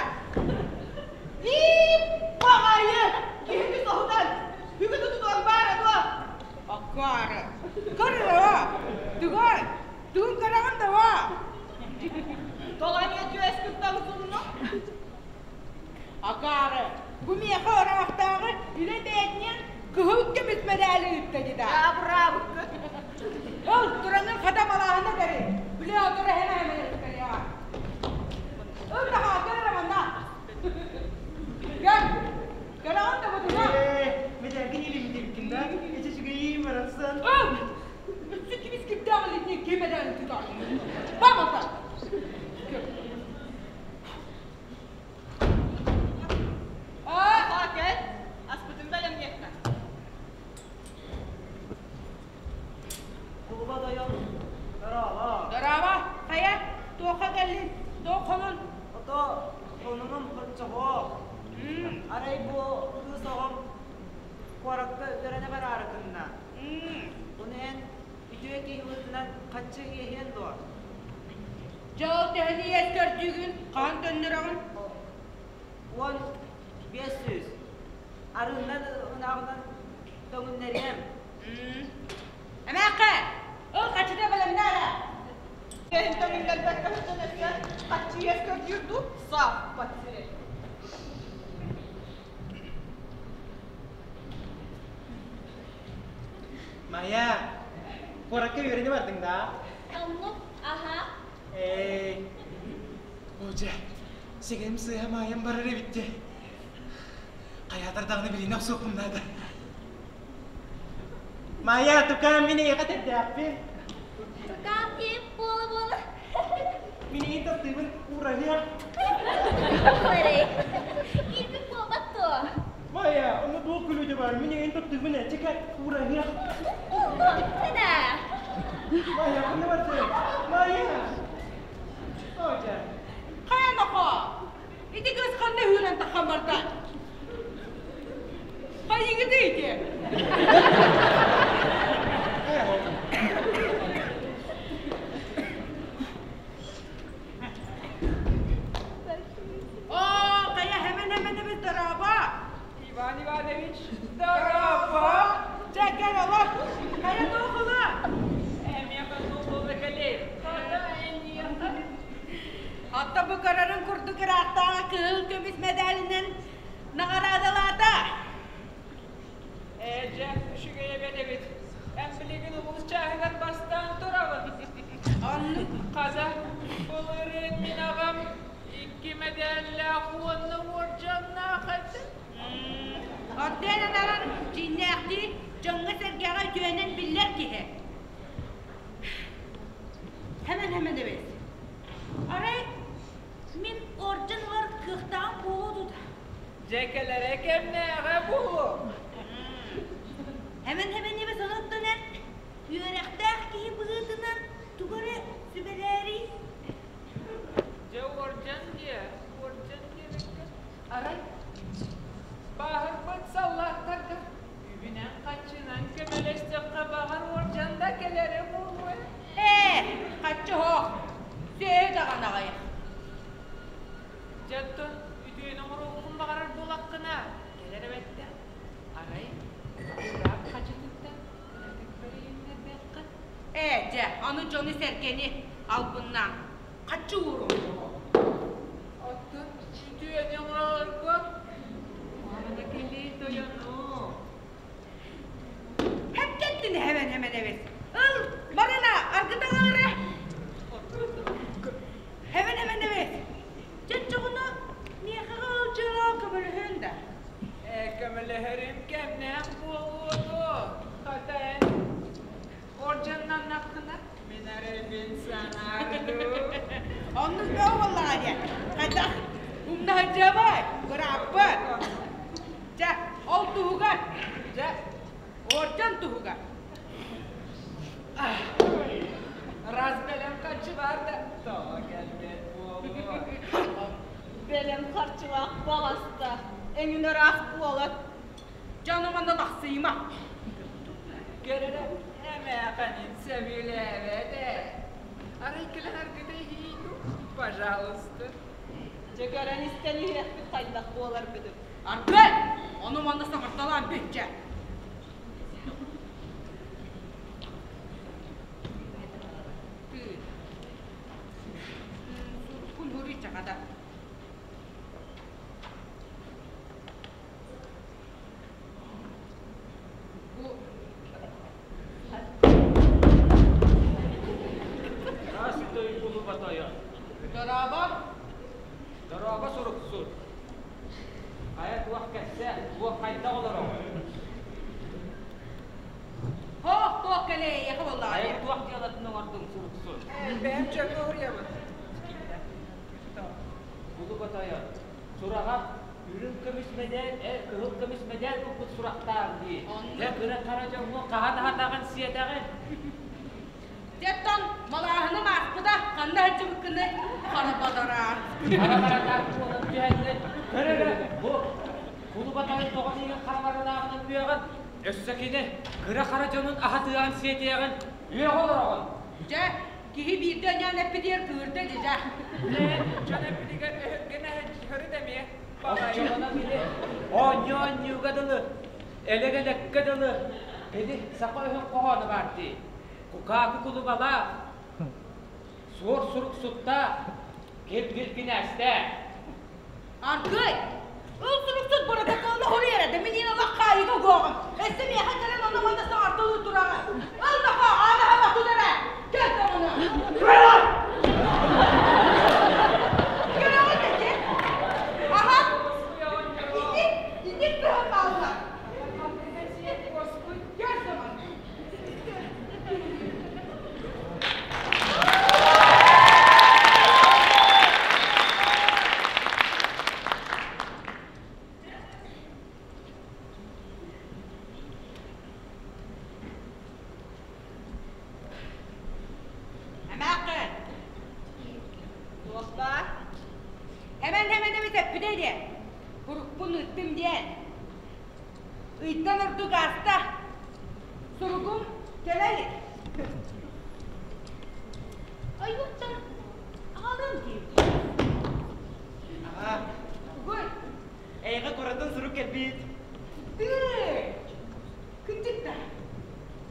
Иип, баҕайы! Киһини соһутан, бүгүн утутуон баара дуо? Акаары! Көр эрэ, тугай? Тугун көрөҕүн да Тоҕо эмиэ түөс кыттан сунну? Акаары, бу миэхэ ыраахтааҕы үлэ бээтинэн кыһыл көмүс мэдээли ыытта дии да. Абыраабыккын. Ол тураҥҥын хата малааһына бэри. Сотору хэмэ хэмэ кэлиэҕэ. Ыл таһаа, кэл эрэ манна. Кэл. Кэлэҕин да бутуна. Мэдэргин илимдибиккин да? Эчи үчүгэйиим барахсан. Ыл! Өссө кибис кирдээх илитине ким эдээн тутаайын. Бар мата. Аа, кэл. Аспытын бэлэмниэххэ. Кулуба дойон, дорообо. Дорообо, хайа, туохха кэллин, туох хонун? Ото хонунум хоччоҕо. Арай бу кыыс оҕом куоракка үөрэнэ бараары гынна. Ону эн үтүө киһи быһыытынан хаччы иэһиэн дуо? Дьэ ол төһөнү иэс көрдүүгүн, хаһан төннөрөҕүн? 1500. Арыынан ынаҕынан төҥүннэриэм. Эмээххэ, ыл хаччыта бэлэмнээ эрэ. Кэһин төҥүннэрбэккэ сылдьан өссө хаччы иэс көрдүүр дуу? Сааппат сири. Майя, куоракка үөрэнэ бардыҥ да? Оннук, аха. Ээ, Одьэ, сигэм сыыһа маайан барар эбит дии. Хайаатар даҕаны билиинэ охсуохпун наада. Майя, тукаам мин эйиэхэ тэрдээхпин. Тукаам диэп буола-буола. Мин эйигин таптыыбын уураһыах. Эрэй, киирбит буолбат дуо? Майя, онно туох күлүүтэ баар, мин эйигин таптыыбын ээ, чэкэ, уураһыах. Буолуохтана. Майя, ханна бардыҥ? Майя! Одьэ. Хайа нохоо? Ити кыыс ханна үүрэн таххан барда? Хайыгыты ити? Оо, хайа хэмэн хэмэнэбит дорообо! Иван Иванович, дорообо! Чэ, кэл олор! Хайа туох ула? Эмиэ хонуу буола кэлиэй. Хата эниэхэ. Отто бу көрөрүн курдук ыраахтааҕы кыһыл көмүс мэдээлинэн наҕараадалаата. Ээ, дьэ, үчүгэй эбэт эбит. Эн билигин улуус чааһыгар бастаан тураҕын. Оннук. Хата, былырыын мин аҕам икки мэдээллээх уонна уордьаннаах этэ. Оттон анаран дьиҥнээхтии дьоҥҥо-сэргэҕэ үтүөнэн биллэр киһи. Хэмэн хэмэн эбит. Арай мин орден ылар кыахтааҕым буолуо дуо? Дьэ кэлэрэ кэмнээҕэ буолуо. Хэмэн хэмэн эбит оноттон эн үөрэхтээх киһи быһыытынан тугу эрэ сүбэлээрий? Дьэ уордьан диэ, уордьан диэбиккэ. Арай бааһырбыт саллааттарга үбүнэн-хаччынан көмөлөстөххө баҕар уордьан да кэлэрэ буолуо. Ээ, хаччы оһох, сүөһү даҕаны аҕыйах. Дьэ оттон үтүөнү оҥоруоххун баҕарар буолаххына, кэлэр эбэттэ. Арай ыраах хачытыттан кыратык бэрийиннэрдэххэ? Ээ, дьэ, аны дьону-сэргэни албыннаан хаччы ууруҥ. Оттон үтүөнү оҥорорго маана кэлии тойону. Хэпкэттин хэвэн хэмэнэбит. Ыл, барына, аргытаҕалара. Хэвэн хэмэнэбит. Чөччөҕүнэ миэхэҕэ ол дьыалаҕа көмөлөһүөн да. Ээ, көмөлөһөрүм кэмнээх буолуо дуо? Хата эн ордьаннаннаххына, мин эрэйбин санаардым. Оннук бөҕө буоллаҕа диэн. Хайдах умнаһыдьыабай, бырааппыт. Дьэ, ол туһугар, дьэ, орден туһугар. Раз бэлэм харчы баар да, тоҕо кэлбэт буолуо. Бэлэм харчылаах баҕаста, эҥин ыраах буолар. Дьону манна тахсыйма. Көрөрө эмээхэнин сөбүлээбэт ээ. Арай кэлэн аргыта иһиий дуу, пожалуйста. Дьэ көрөн истэн иһиэхпит хайдах буоларбытын. Аргы! Ону манна саҥарталаан бүтчэ. Суруккун суруй чаҕада. Бу Здравствуйте, тойон, сураҕа үрүҥ көмүс мэдээл, кыһыл көмүс мэдээл ылбыт сурахтаах дии. Дьэ кыра-хара дьоҥҥо хаһан аһатаҕын сиэтэҕин? Дьэттон малааһыным ааспыта, ханна сылдьыбыккыный? Хара бадараан. Хара баранаах буолан түһэннэр, көр эрэ, бу кулуба тойон тоҕо миигин хара баранааҕынан үөҕэн, өссө кини кыра-хара дьонун аһатыаҕын сиэтиэҕин үөҕэ олороҕун. Дьэ, киһи биирдэ аньаан эппитигэр кыырда дьэ. Дьон эппитигэр өһүргэнэ сылдьыһарыт эмиэ. Оччоҕуна били оонньуу-оонньууга дылы, элэг-элеккэ дылы, били саха өһүн хоһооно баар дии. Кукаакы кулубалаах, суор сурук суттаах, киргил кинээстээх. Аргыый! Ыл суруксут боротокуолу хоруйара да мин олох хаайыга угуоҕум. Өссө миэхэ кэлэн онно-манна саҥарталыы тураҕын. Ыл нохоо, аанаһа батун эрэ! Кэл даҕаны! Көрөҕүт ити? Аха! Ити, ити кыһын хаалла. Кэл даҕаны! Эмээххин! Туох баар? Эмэн эмэн эбит эппитэ диэн. Урукпун ыыттым диэн. Ыйтан ордук ааста. Суругум кэлэ илик. Ойууттан аҕалыам диэбит. Аҕаа. Тугуй? Эйиэхэ куораттан сурук кэлбит. Тыы! Кырдьык да.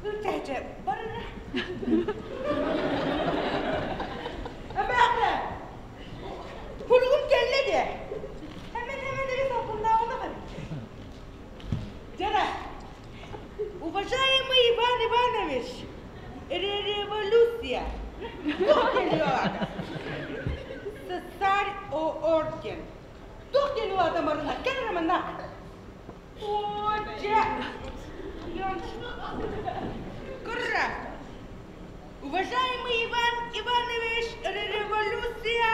Ырчаача барара. Эмээхэ! Суругум кэллэ диэ. Эмэн эмэн эбит албыннаабатах эбит. Дьара, уважаемый Иван Иванович, революция. Туох диэн аата? Царь орден. Туох диэн аата марына? Кэл манна. О, дьэ. Кырра. Уважаемый Иван Иванович, революция,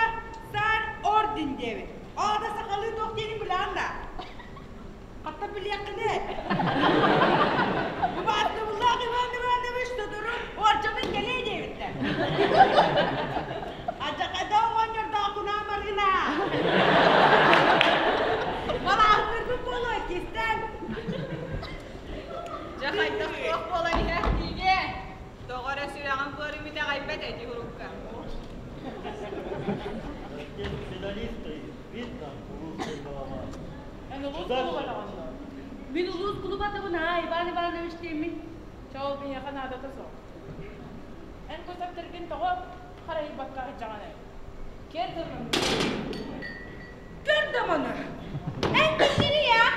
царь орден диэбит. Аата сахалыы туох диэнин билэҕин да? Хатта билиэххинэ. Убаастабыллаах Иван Иванович сотору уордьанын кэлиэ диэбиттэр. Адьакада оҕонньордоох кунаа маргына. Малааһыннарбыт буолуо кистэл. Дьэ хайдах туох буолан иһэр диигэ? Тоҕо эрэ сүрэҕим быарым итэҕэйбэт эти урукка. Медалисты, видно, улуус голова. Эн улуус кулубатаҕын дуо? Мин улуус кулубатабын аа, Иван Иванович диэммин. Чэ, ол биһиэхэ наадата суох. Эн бу сэптэргин тоҕо харайбакка сылдьаҕыный? Кэр да Көр да маны! Эн кимҥиний аа?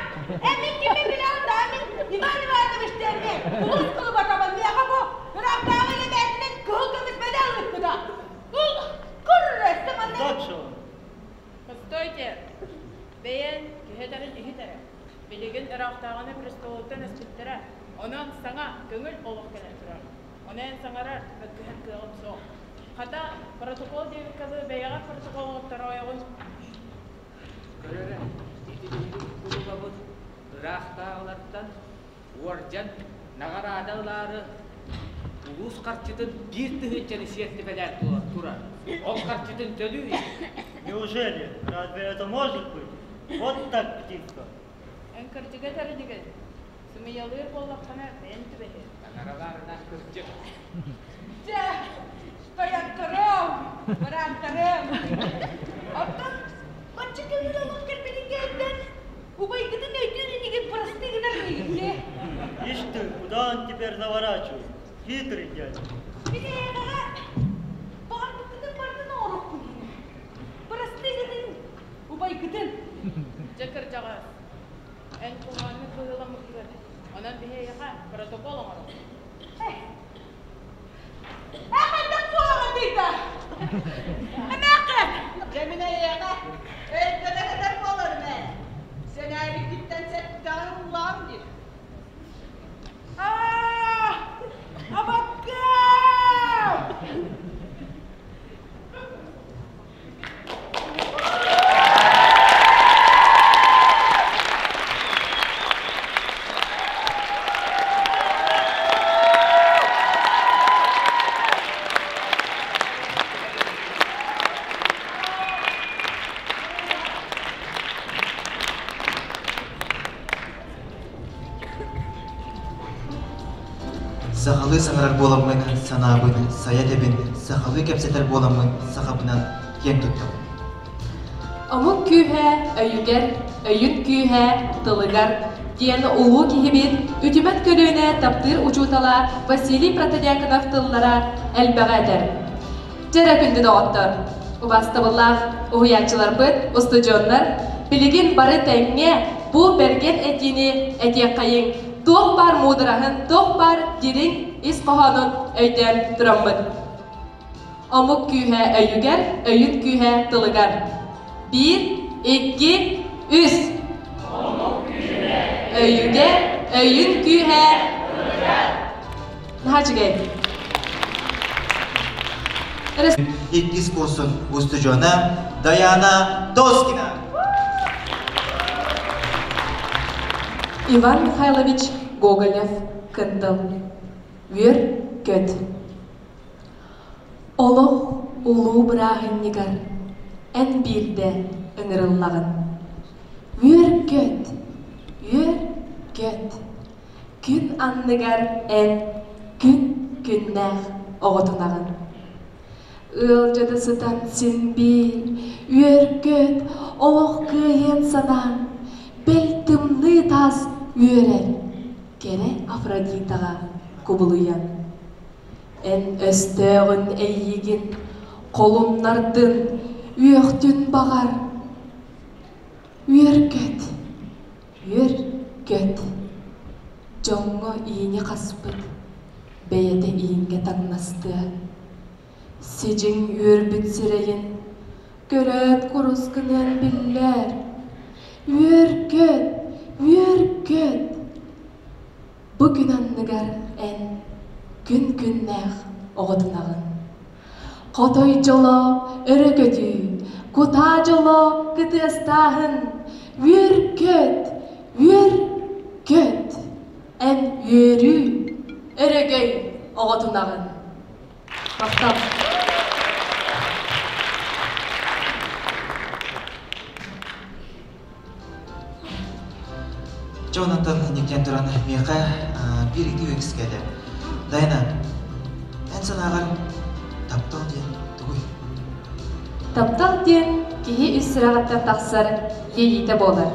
Эн мин киммин билэҕин да, мин Иван Иванович диэммин. Улуус кулубатабын, миэхэ бу ыраахтааҕы илэ-бээтинэн кыһыл көмүс мэдэл ыыппыта. Ыл, көр эрэ, манна... Постойте! Бэйэн киһи этэрин иһит эрэ. Билигин ыраахтааҕыны престолуттан эспиттэрэ. Онон саҥа, көҥүл олох кэлэн турар. Ону эн саҥарар, мөккүһэр кыаҕым суох. Хата, протокол диэбиккэ дылы бэйэҕэр протокол оҥоттороойоҕун. Көр эрэ, ити биһиги кулубабыт ыраахтааҕылартан уордьан наҕараада ылаары улуус харчытын биир тыһыынчаны сиэртибэлээн турар. Ол харчытын төлүү Неужели? Разве это может быть? Вот так птица. Эн кырдьыга этэринигин. Сымыйалыыр буоллаххына бэйэн түбэһиэ. Таҥаралаарына кырдьык. Дьэ, тойотторум, бырааттарым. Оттон бачча көҥүл олох кэлбитин кэнниттэн убайгытын өйдүүр инигит бырастыы гынар инигит дии. Ишь ты, куда он теперь заворачивает? Хитрый дядя. Мин эйиэхэҕэ баҕарбыккытын барытын оҥоруохпун Бырастыы гыныҥ, убайгытын. Дьэ кырдьаҕас, эн куһаҕаннык быһыыламмыккын. Онон биһи эйиэхэ протокол оҥоробут. Э, хайдах буолаҕытый да? Эмээххин! Дьэ мин эйиэхэ өйдөтө сытар буоларым ээ. Сэнээбиккиттэн сэттэҕин ыллаҕым дии. Аа, абаккам! Сахалыы саҥарар буоламмын санаабын сайа этэбин, сахалыы кэпсэтэр буоламмын сахабынан киэн туттабын. Омук күүһэ өйүгэр, өйүн күүһэ тылыгар диэн улуу киһибит үтүмэн көлүөнэ таптыыр учуутала Василий Протодьяконов тыллара элбэҕи этэр. Дьэ эрэ күндү доҕоттор, убаастабыллаах уһуйааччыларбыт, устудьуоннар, билигин бары тэҥҥэ бу бэргэн этиини этиэххэйиҥ, туох баар муудараһын, туох баар дириҥ ис хоһоонун өйдөөн тураммыт. Омук күүһэ өйүгэр, өйүн күүһэ тылыгар. Биир, икки, үс. Омук күүһэ өйүгэр, өйүн күүһэ тылыгар. Наһаа үчүгэй. Иккис курсун устудьуона Даяна Тоскина. Иван Михайлович Гоголев Кындыл. Үөр көт. Олох улуу бырааһынньыгар эн биирдэ ыҥырыллаҕын. Үөр-көт, үөр-көт, күн анныгар эн күн күннээх оҕотунаҕын. Ыалдьыта сытан син биир үөр-көт олох кыайыан санаан, бэл тымныы таас үөрэр кэрэ Афродитаҕа кубулуйан. Эн өстөөҕүн эйиигин холуннардын, үөхтүн баҕар. Үөр-көт, үөр-көт, дьоҥҥо иини хаспыт, бэйэтэ ииҥҥэ таҥнастыа. Сидьиҥ үөрбүт сирэйин көрөөт курус гыныан биллээр. Үөр-көт, үөр-көт, Бу күн анныгар эн күн күннээх оҕотунаҕын. Хотой дьоло өрө көтүү, кутаа дьоло кытыастааһын, үөр-көт, үөр-көт, эн үөрүү, өрөгөй оҕотунаҕын. Махтал. Дьэ онтон никтэн туран миэхэ биир ити үөкскэтэ. Дайна, эн санааҕар таптал диэн тугуй? Таптал диэн киһи ис сүрэҕиттэн тахсар иэйиитэ буолар.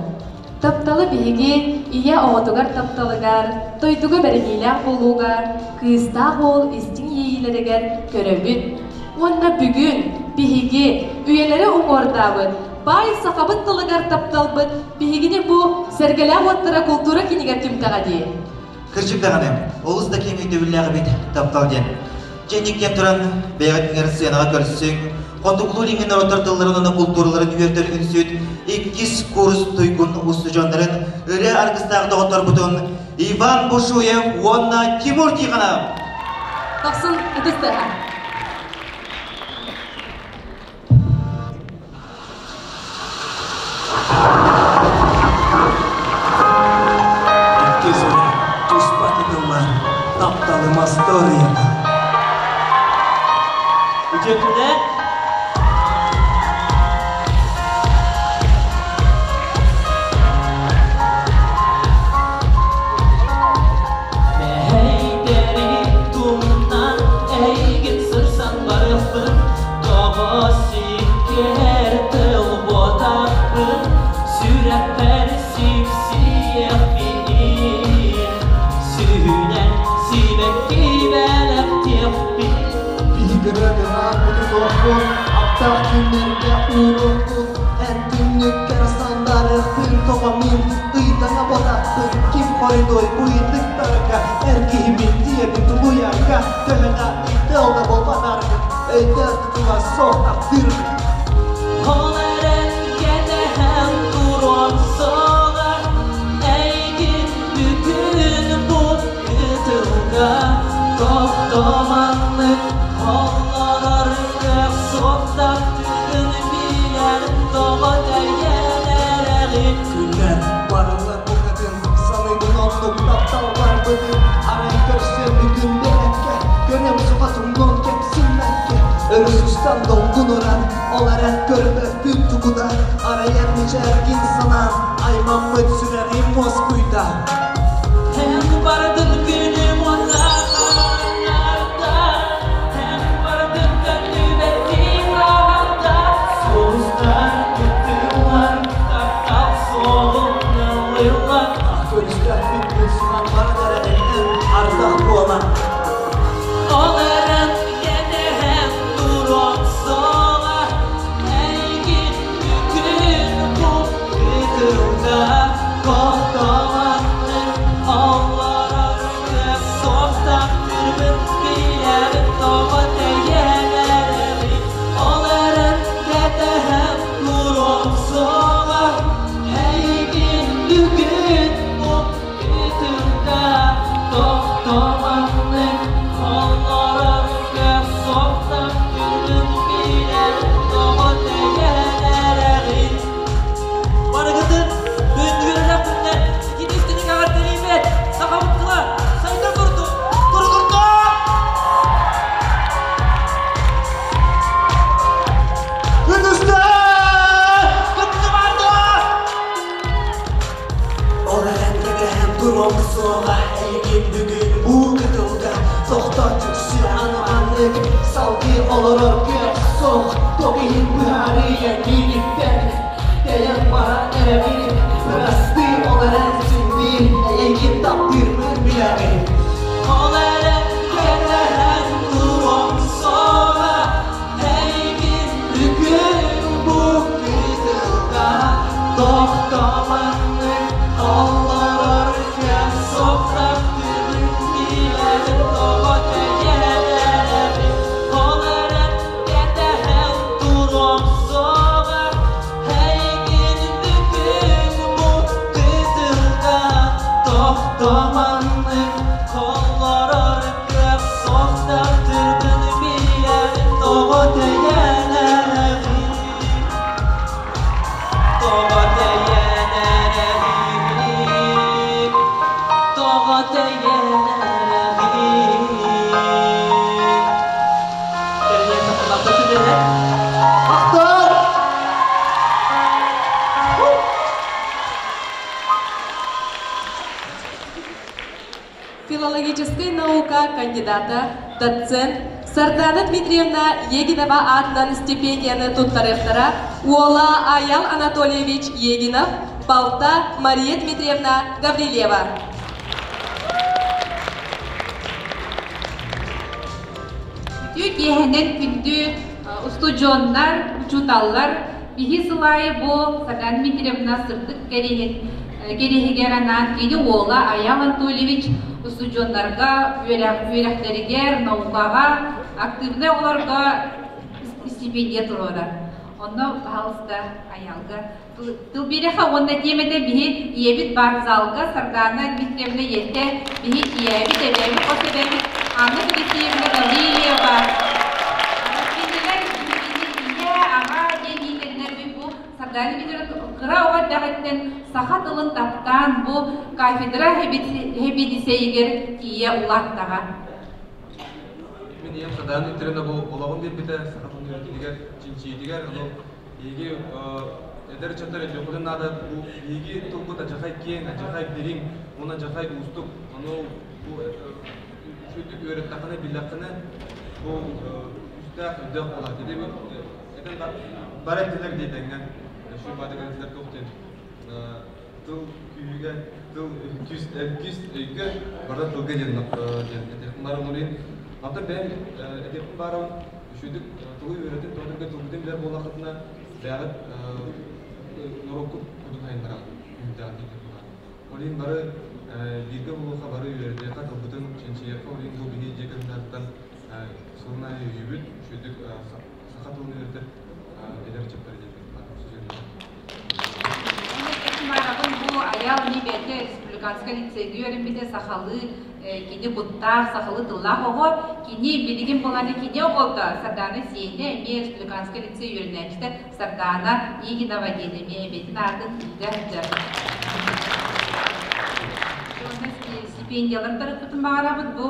Тапталы биһиги ийэ оҕотугар тапталыгар, дойдуга бэриниилээх буолууга, кыыстаах уол истиҥ иэйиилэригэр көрөбүт. Уонна бүгүн биһиги үйэлэри уҥуордаабыт баай сахабыт тылыгар тапталбыт биһигини бу Сэргэлээх уоттара култуура кинигэр түмтэҕэ дии. Кырдьык даҕаны, олус да киэҥ өйдөбүллээх эбит таптал диэн. Дьэ инник туран, бэйэҕитигэр сыанаҕа көрсүҥ, хотугулуу-илиҥҥи норуоттар тылларын уонна култуураларын үөрдэр үнсүт иккис курс туйгун устудьуоннарын ырыа аргыстаах доҕотторбутун Иван Бушуев уонна Тимур Тихонов. Тахсын ытыс тыаһа. Иккис өрө туспа тытыллар тапталым остуоруйата. Үтүөкүнэ Мэһэйдэри тумнан эйигин сырсан барыахпын Тоҕо сиккиэр тыл буотахпын Сүрэхпэр сипсиэхпин Сүүнэн сибэкки бэлэхтиэхпин Биһиги ырыатынаах суохпут, аптаах күннэргэ ууруохпут, эн түннүккэр сандарыахпын, тоҕо мин ыйдаҥа ботахпын, ким хоридой уйдыктарга, эр киһибин диэбин тулуйарга, төһө да ыйтыал да буолбатаргыт, өйдөөн тутула суох таптыыргыт. Ол эрэн кэтэһэн туруом суоҕа Эйигин бүгүн бу кытылга Тохтоманнык холлорор кыах суох таптыыргын билэн тоҕо тэйэн эрэҕин Күннэр барыллар букатын, саныыбын оннук таптал барбытын, арай көрсүөм бүгүн биэрэккэ, көрүөм суха тумнуон кэпсиммэккэ, өрүс устан долгунуран, ол эрэн көрбөппүн тугута, арай эн мичээргин санаан, аймаммыт сүрэҕим уоскуйда. Эн бардын күнүм уота Туруом суоҕа эйигин бүгүн бу кытылга Тохтоо түксү аны маннык Салгыы олорор кыах суох Туох иһин быһаарыыга миигиттэн Тэйэн баран эрэбин Бырастыы ол эрэн син биир Эйигин таптыырбын билэҕин Ол эрэн кэтэһэн туруом суоҕа Эйигин бүгүн бу кытылга Тохтооманнык олорор кэм суох таптыырын билэбин тоҕо тэйэн Ол эрэн кэтэһэн туруом суоҕа Эйигин бүгүн бу кытылга Тохтооманнык олорор кыах суох таптыырбын билэбин тоҕо тэйэн эрэҕин Тоҕо тэйэн эрэҕин Тоҕо тэйэн эрэҕин Кэлиэн сахаларда күнүнэ Махтал! Филологическай наука кандидата, доцент Сардана Дмитриевна Егинова аатынан стипендияны туттарыахтара уола Аял Анатольевич Егинов, балта Мария Дмитриевна Гаврильева. Үтүө киэһэнэн күндү устудьуоннар, учууталлар, биһи сыл аайы бу Сардана Дмитриевна сырдык кэриэһин кэриэһигэр анаан кини уола Аял Анатольевич устудьуоннарга үөрэхтэригэр, наукаҕа, активнай оҕолорго стипендия туруорар. Онно, пожалуйста, Аялга тыл биэрэхэ уонна тиэмэтэ биһи ийэбит баар залга Сардаана Дмитриевна ийэтэ, биһи ийэбит, эбээбит, хос эбээбит Анна Федосеевна Гаврильева. Кинилэр биһигини ийэ, аҕа диэн иитэннэр бу Сардаана Дмитриевна кыра оҕо эрдэҕиттэн саха тылын таптаан бу кафедра сэбиэдиссэйигэр тиийэ улааттаҕа. Мин ийэм Сардаана Дмитриевна бу олоҕун биэрбитэ саха тылын үөрэтиитигэр, чинчийиитигэр, ону биһиги эдэр ыччаттар өйдүөхпүтүн наада бу биһиги тылбыт адьахай киэҥ, адьахай дириҥ уонна адьахай уустук. Ону бу үчүгэйдик үөрэттэххинэ, биллэххинэ бу күүстээх, өйдөөх буолаат. Ити этэн бары эттилэр диэтэҥҥэ, шуйбаатык этилэр туох диэн тыл күүһүгэ, тыл күүс, күүс өйгө барыта тылга диэн диэн этиэхпин баарым ол иһин Онтон бэйэм этиэхпин баарым үчүгэйдик тылы үөрэтин, тоҕо тылбытын билэр буоллаххытына бэйэҕит норуоккут кутун сайыннаран күүрдээх диэн баар. Ол иһин бары бииргэ буолуохха, бары үөрэтиэххэ, тылбытын чинчийиэххэ, ол иһин бу биһиги дьиэ кэргэннэриттэн сылын аайы өйүүбүт, үчүгэйдик саха тылын үөрэтэр эдэр ыччаттар диэн Марабын бу Айаал бэйэтэ республиканскай лицейгэ үөрэммитэ сахалыы кини куттаах, сахалыы тыллаах оҕо. Кини билигин буолааны кини оҕото Сардаана сиэнэ эмиэ республиканскай лицей үөрэнээччитэ Сардаана Егинова диэн эмиэ эбэтин аатын илдьэ сылдьар. Стипендиялар тарыппытын баҕарабыт. Бу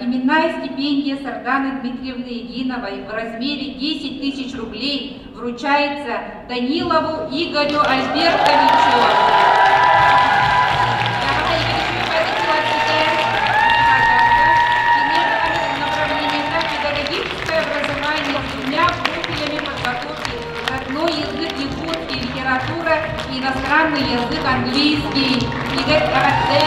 именная стипендия Сарданы Дмитриевны Егиновой в размере 10 тысяч рублей вручается Данилову Игорю Альбертовичу. Педагогическое образование с двумя профилями подготовки родной язык якутский, литература и иностранный язык английский. Игорь Караде.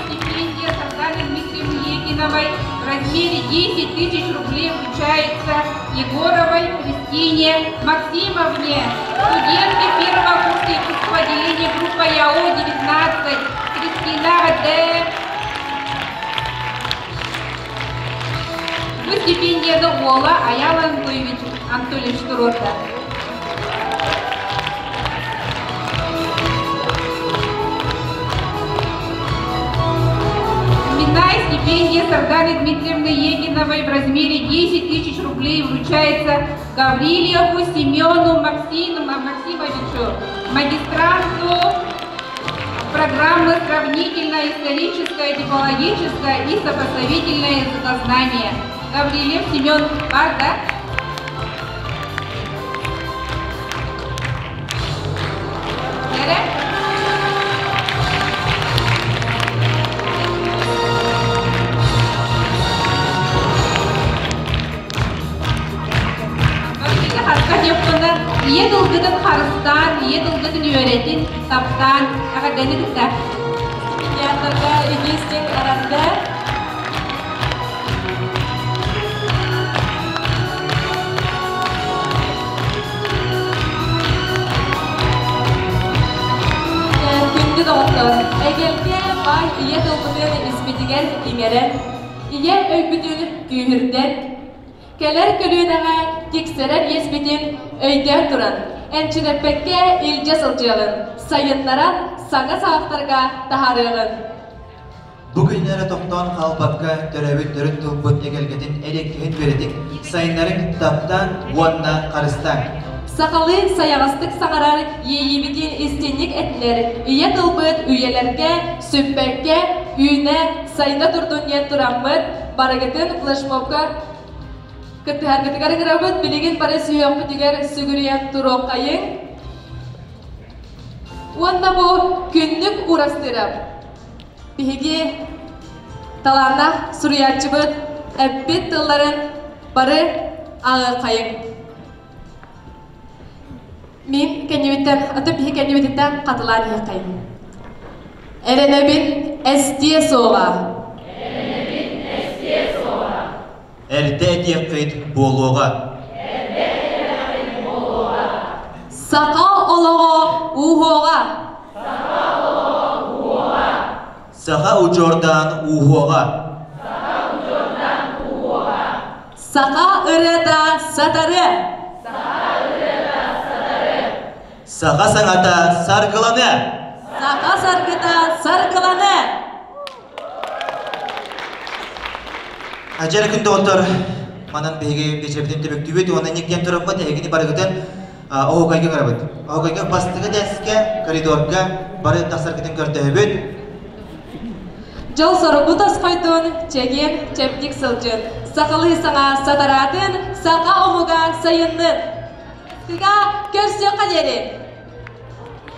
Стипендия Сарданы Дмитриевны Егиновой в размере 10 тысяч рублей вручается Егоровой Кристине Максимовне, студентке первого курса якутского отделения группа ЯО-19, Кристина Д. Бу стипендияны уола Аял Анатольевич, Анатольевич туруорда. Именная стипендия Сарданы Дмитриевны Егиновой в размере 10 тысяч рублей вручается Гаврилеву Семену Максиму, Максимовичу, магистранту программы «Сравнительно-историческое Филологическое, типологическое и сопоставительное языкознание. Гаврилев Семен бар да? Ийэ тылгытын харыстаан, ийэ тылгытын үөрэтин, таптаан, эҕэрдэни кытта. Стипендиаттарга итиистик эҕэрдэ. Күндү доҕоттор, эгэлгэ баай ийэ тылбытын испитигэр иҥэрэн, ийэ өйбүтүн күүһүрдэн, кэлэр көлүөнэҕэ тиксэрэр иэспитин өйдөөн туран, энчирэппэккэ илдьэ сылдьыаҕын, сайыннаран саҥа саҕахтарга таһаарыаҕын. Бу күннэрэ тохтоон хаалбакка, төрөөбүт төрүт тылбыт эгэлгэтин эриэккэһин үөрэтиҥ, сайыннарыҥ, таптаан уонна харыстааҥ. Сахалыы сайаҕастык саҥарар иэйиибитин истинник этинэр ийэ тылбыт үйэлэргэ сүппэккэ үүнэ, сайда турдун диэн тураммыт, барыгытын флешмобка кыттыһаргытыгар ыҥырабыт. Билигин бары сүһүөхпүтүгэр сүгүрүйэн туруоххайыҥ. Уонна бу күннүк уурастыырап. Биһиги талааннаах суруйааччыбыт эппит тылларын бары ааҕыаххайыҥ. Мин кэннибиттэн, аты биһи кэннибититтэн хатылаан иһиэххэйиҥ. Эрэнэбин эстиэ суоҕа. Эрэнэбин эстиэ суоҕа. Эрдэ этиэххит буолуоҕа. Эрдэ этиэххит буолуоҕа. Саха олоҕо ууһуоҕа. Саха олоҕо ууһуоҕа. Саха удьуордаан ууһуоҕа. Саха удьуордаан ууһуоҕа. Саха ырыата сатары. Саха ырыата сатары. Саха саҥата саргыланы. Саха саргыта саргыланы. Ажар күн доҕоттор, манан биһиги биэчэрбитин түмүктүүбүт уонна инник диэн тураппыт эһигини барыгытын оһуокайга ыҥырабыт. Оһуокайга бастакы дэскэ, коридорга бары тахсаргытын көрдөһөбүт. Дьол соругу тосхойдун, чэгиэн, чэбдик сылдьын, сахалыы саҥа сатараатын, саха омуга сайыннын. Тыга көрсүөххэ диэри!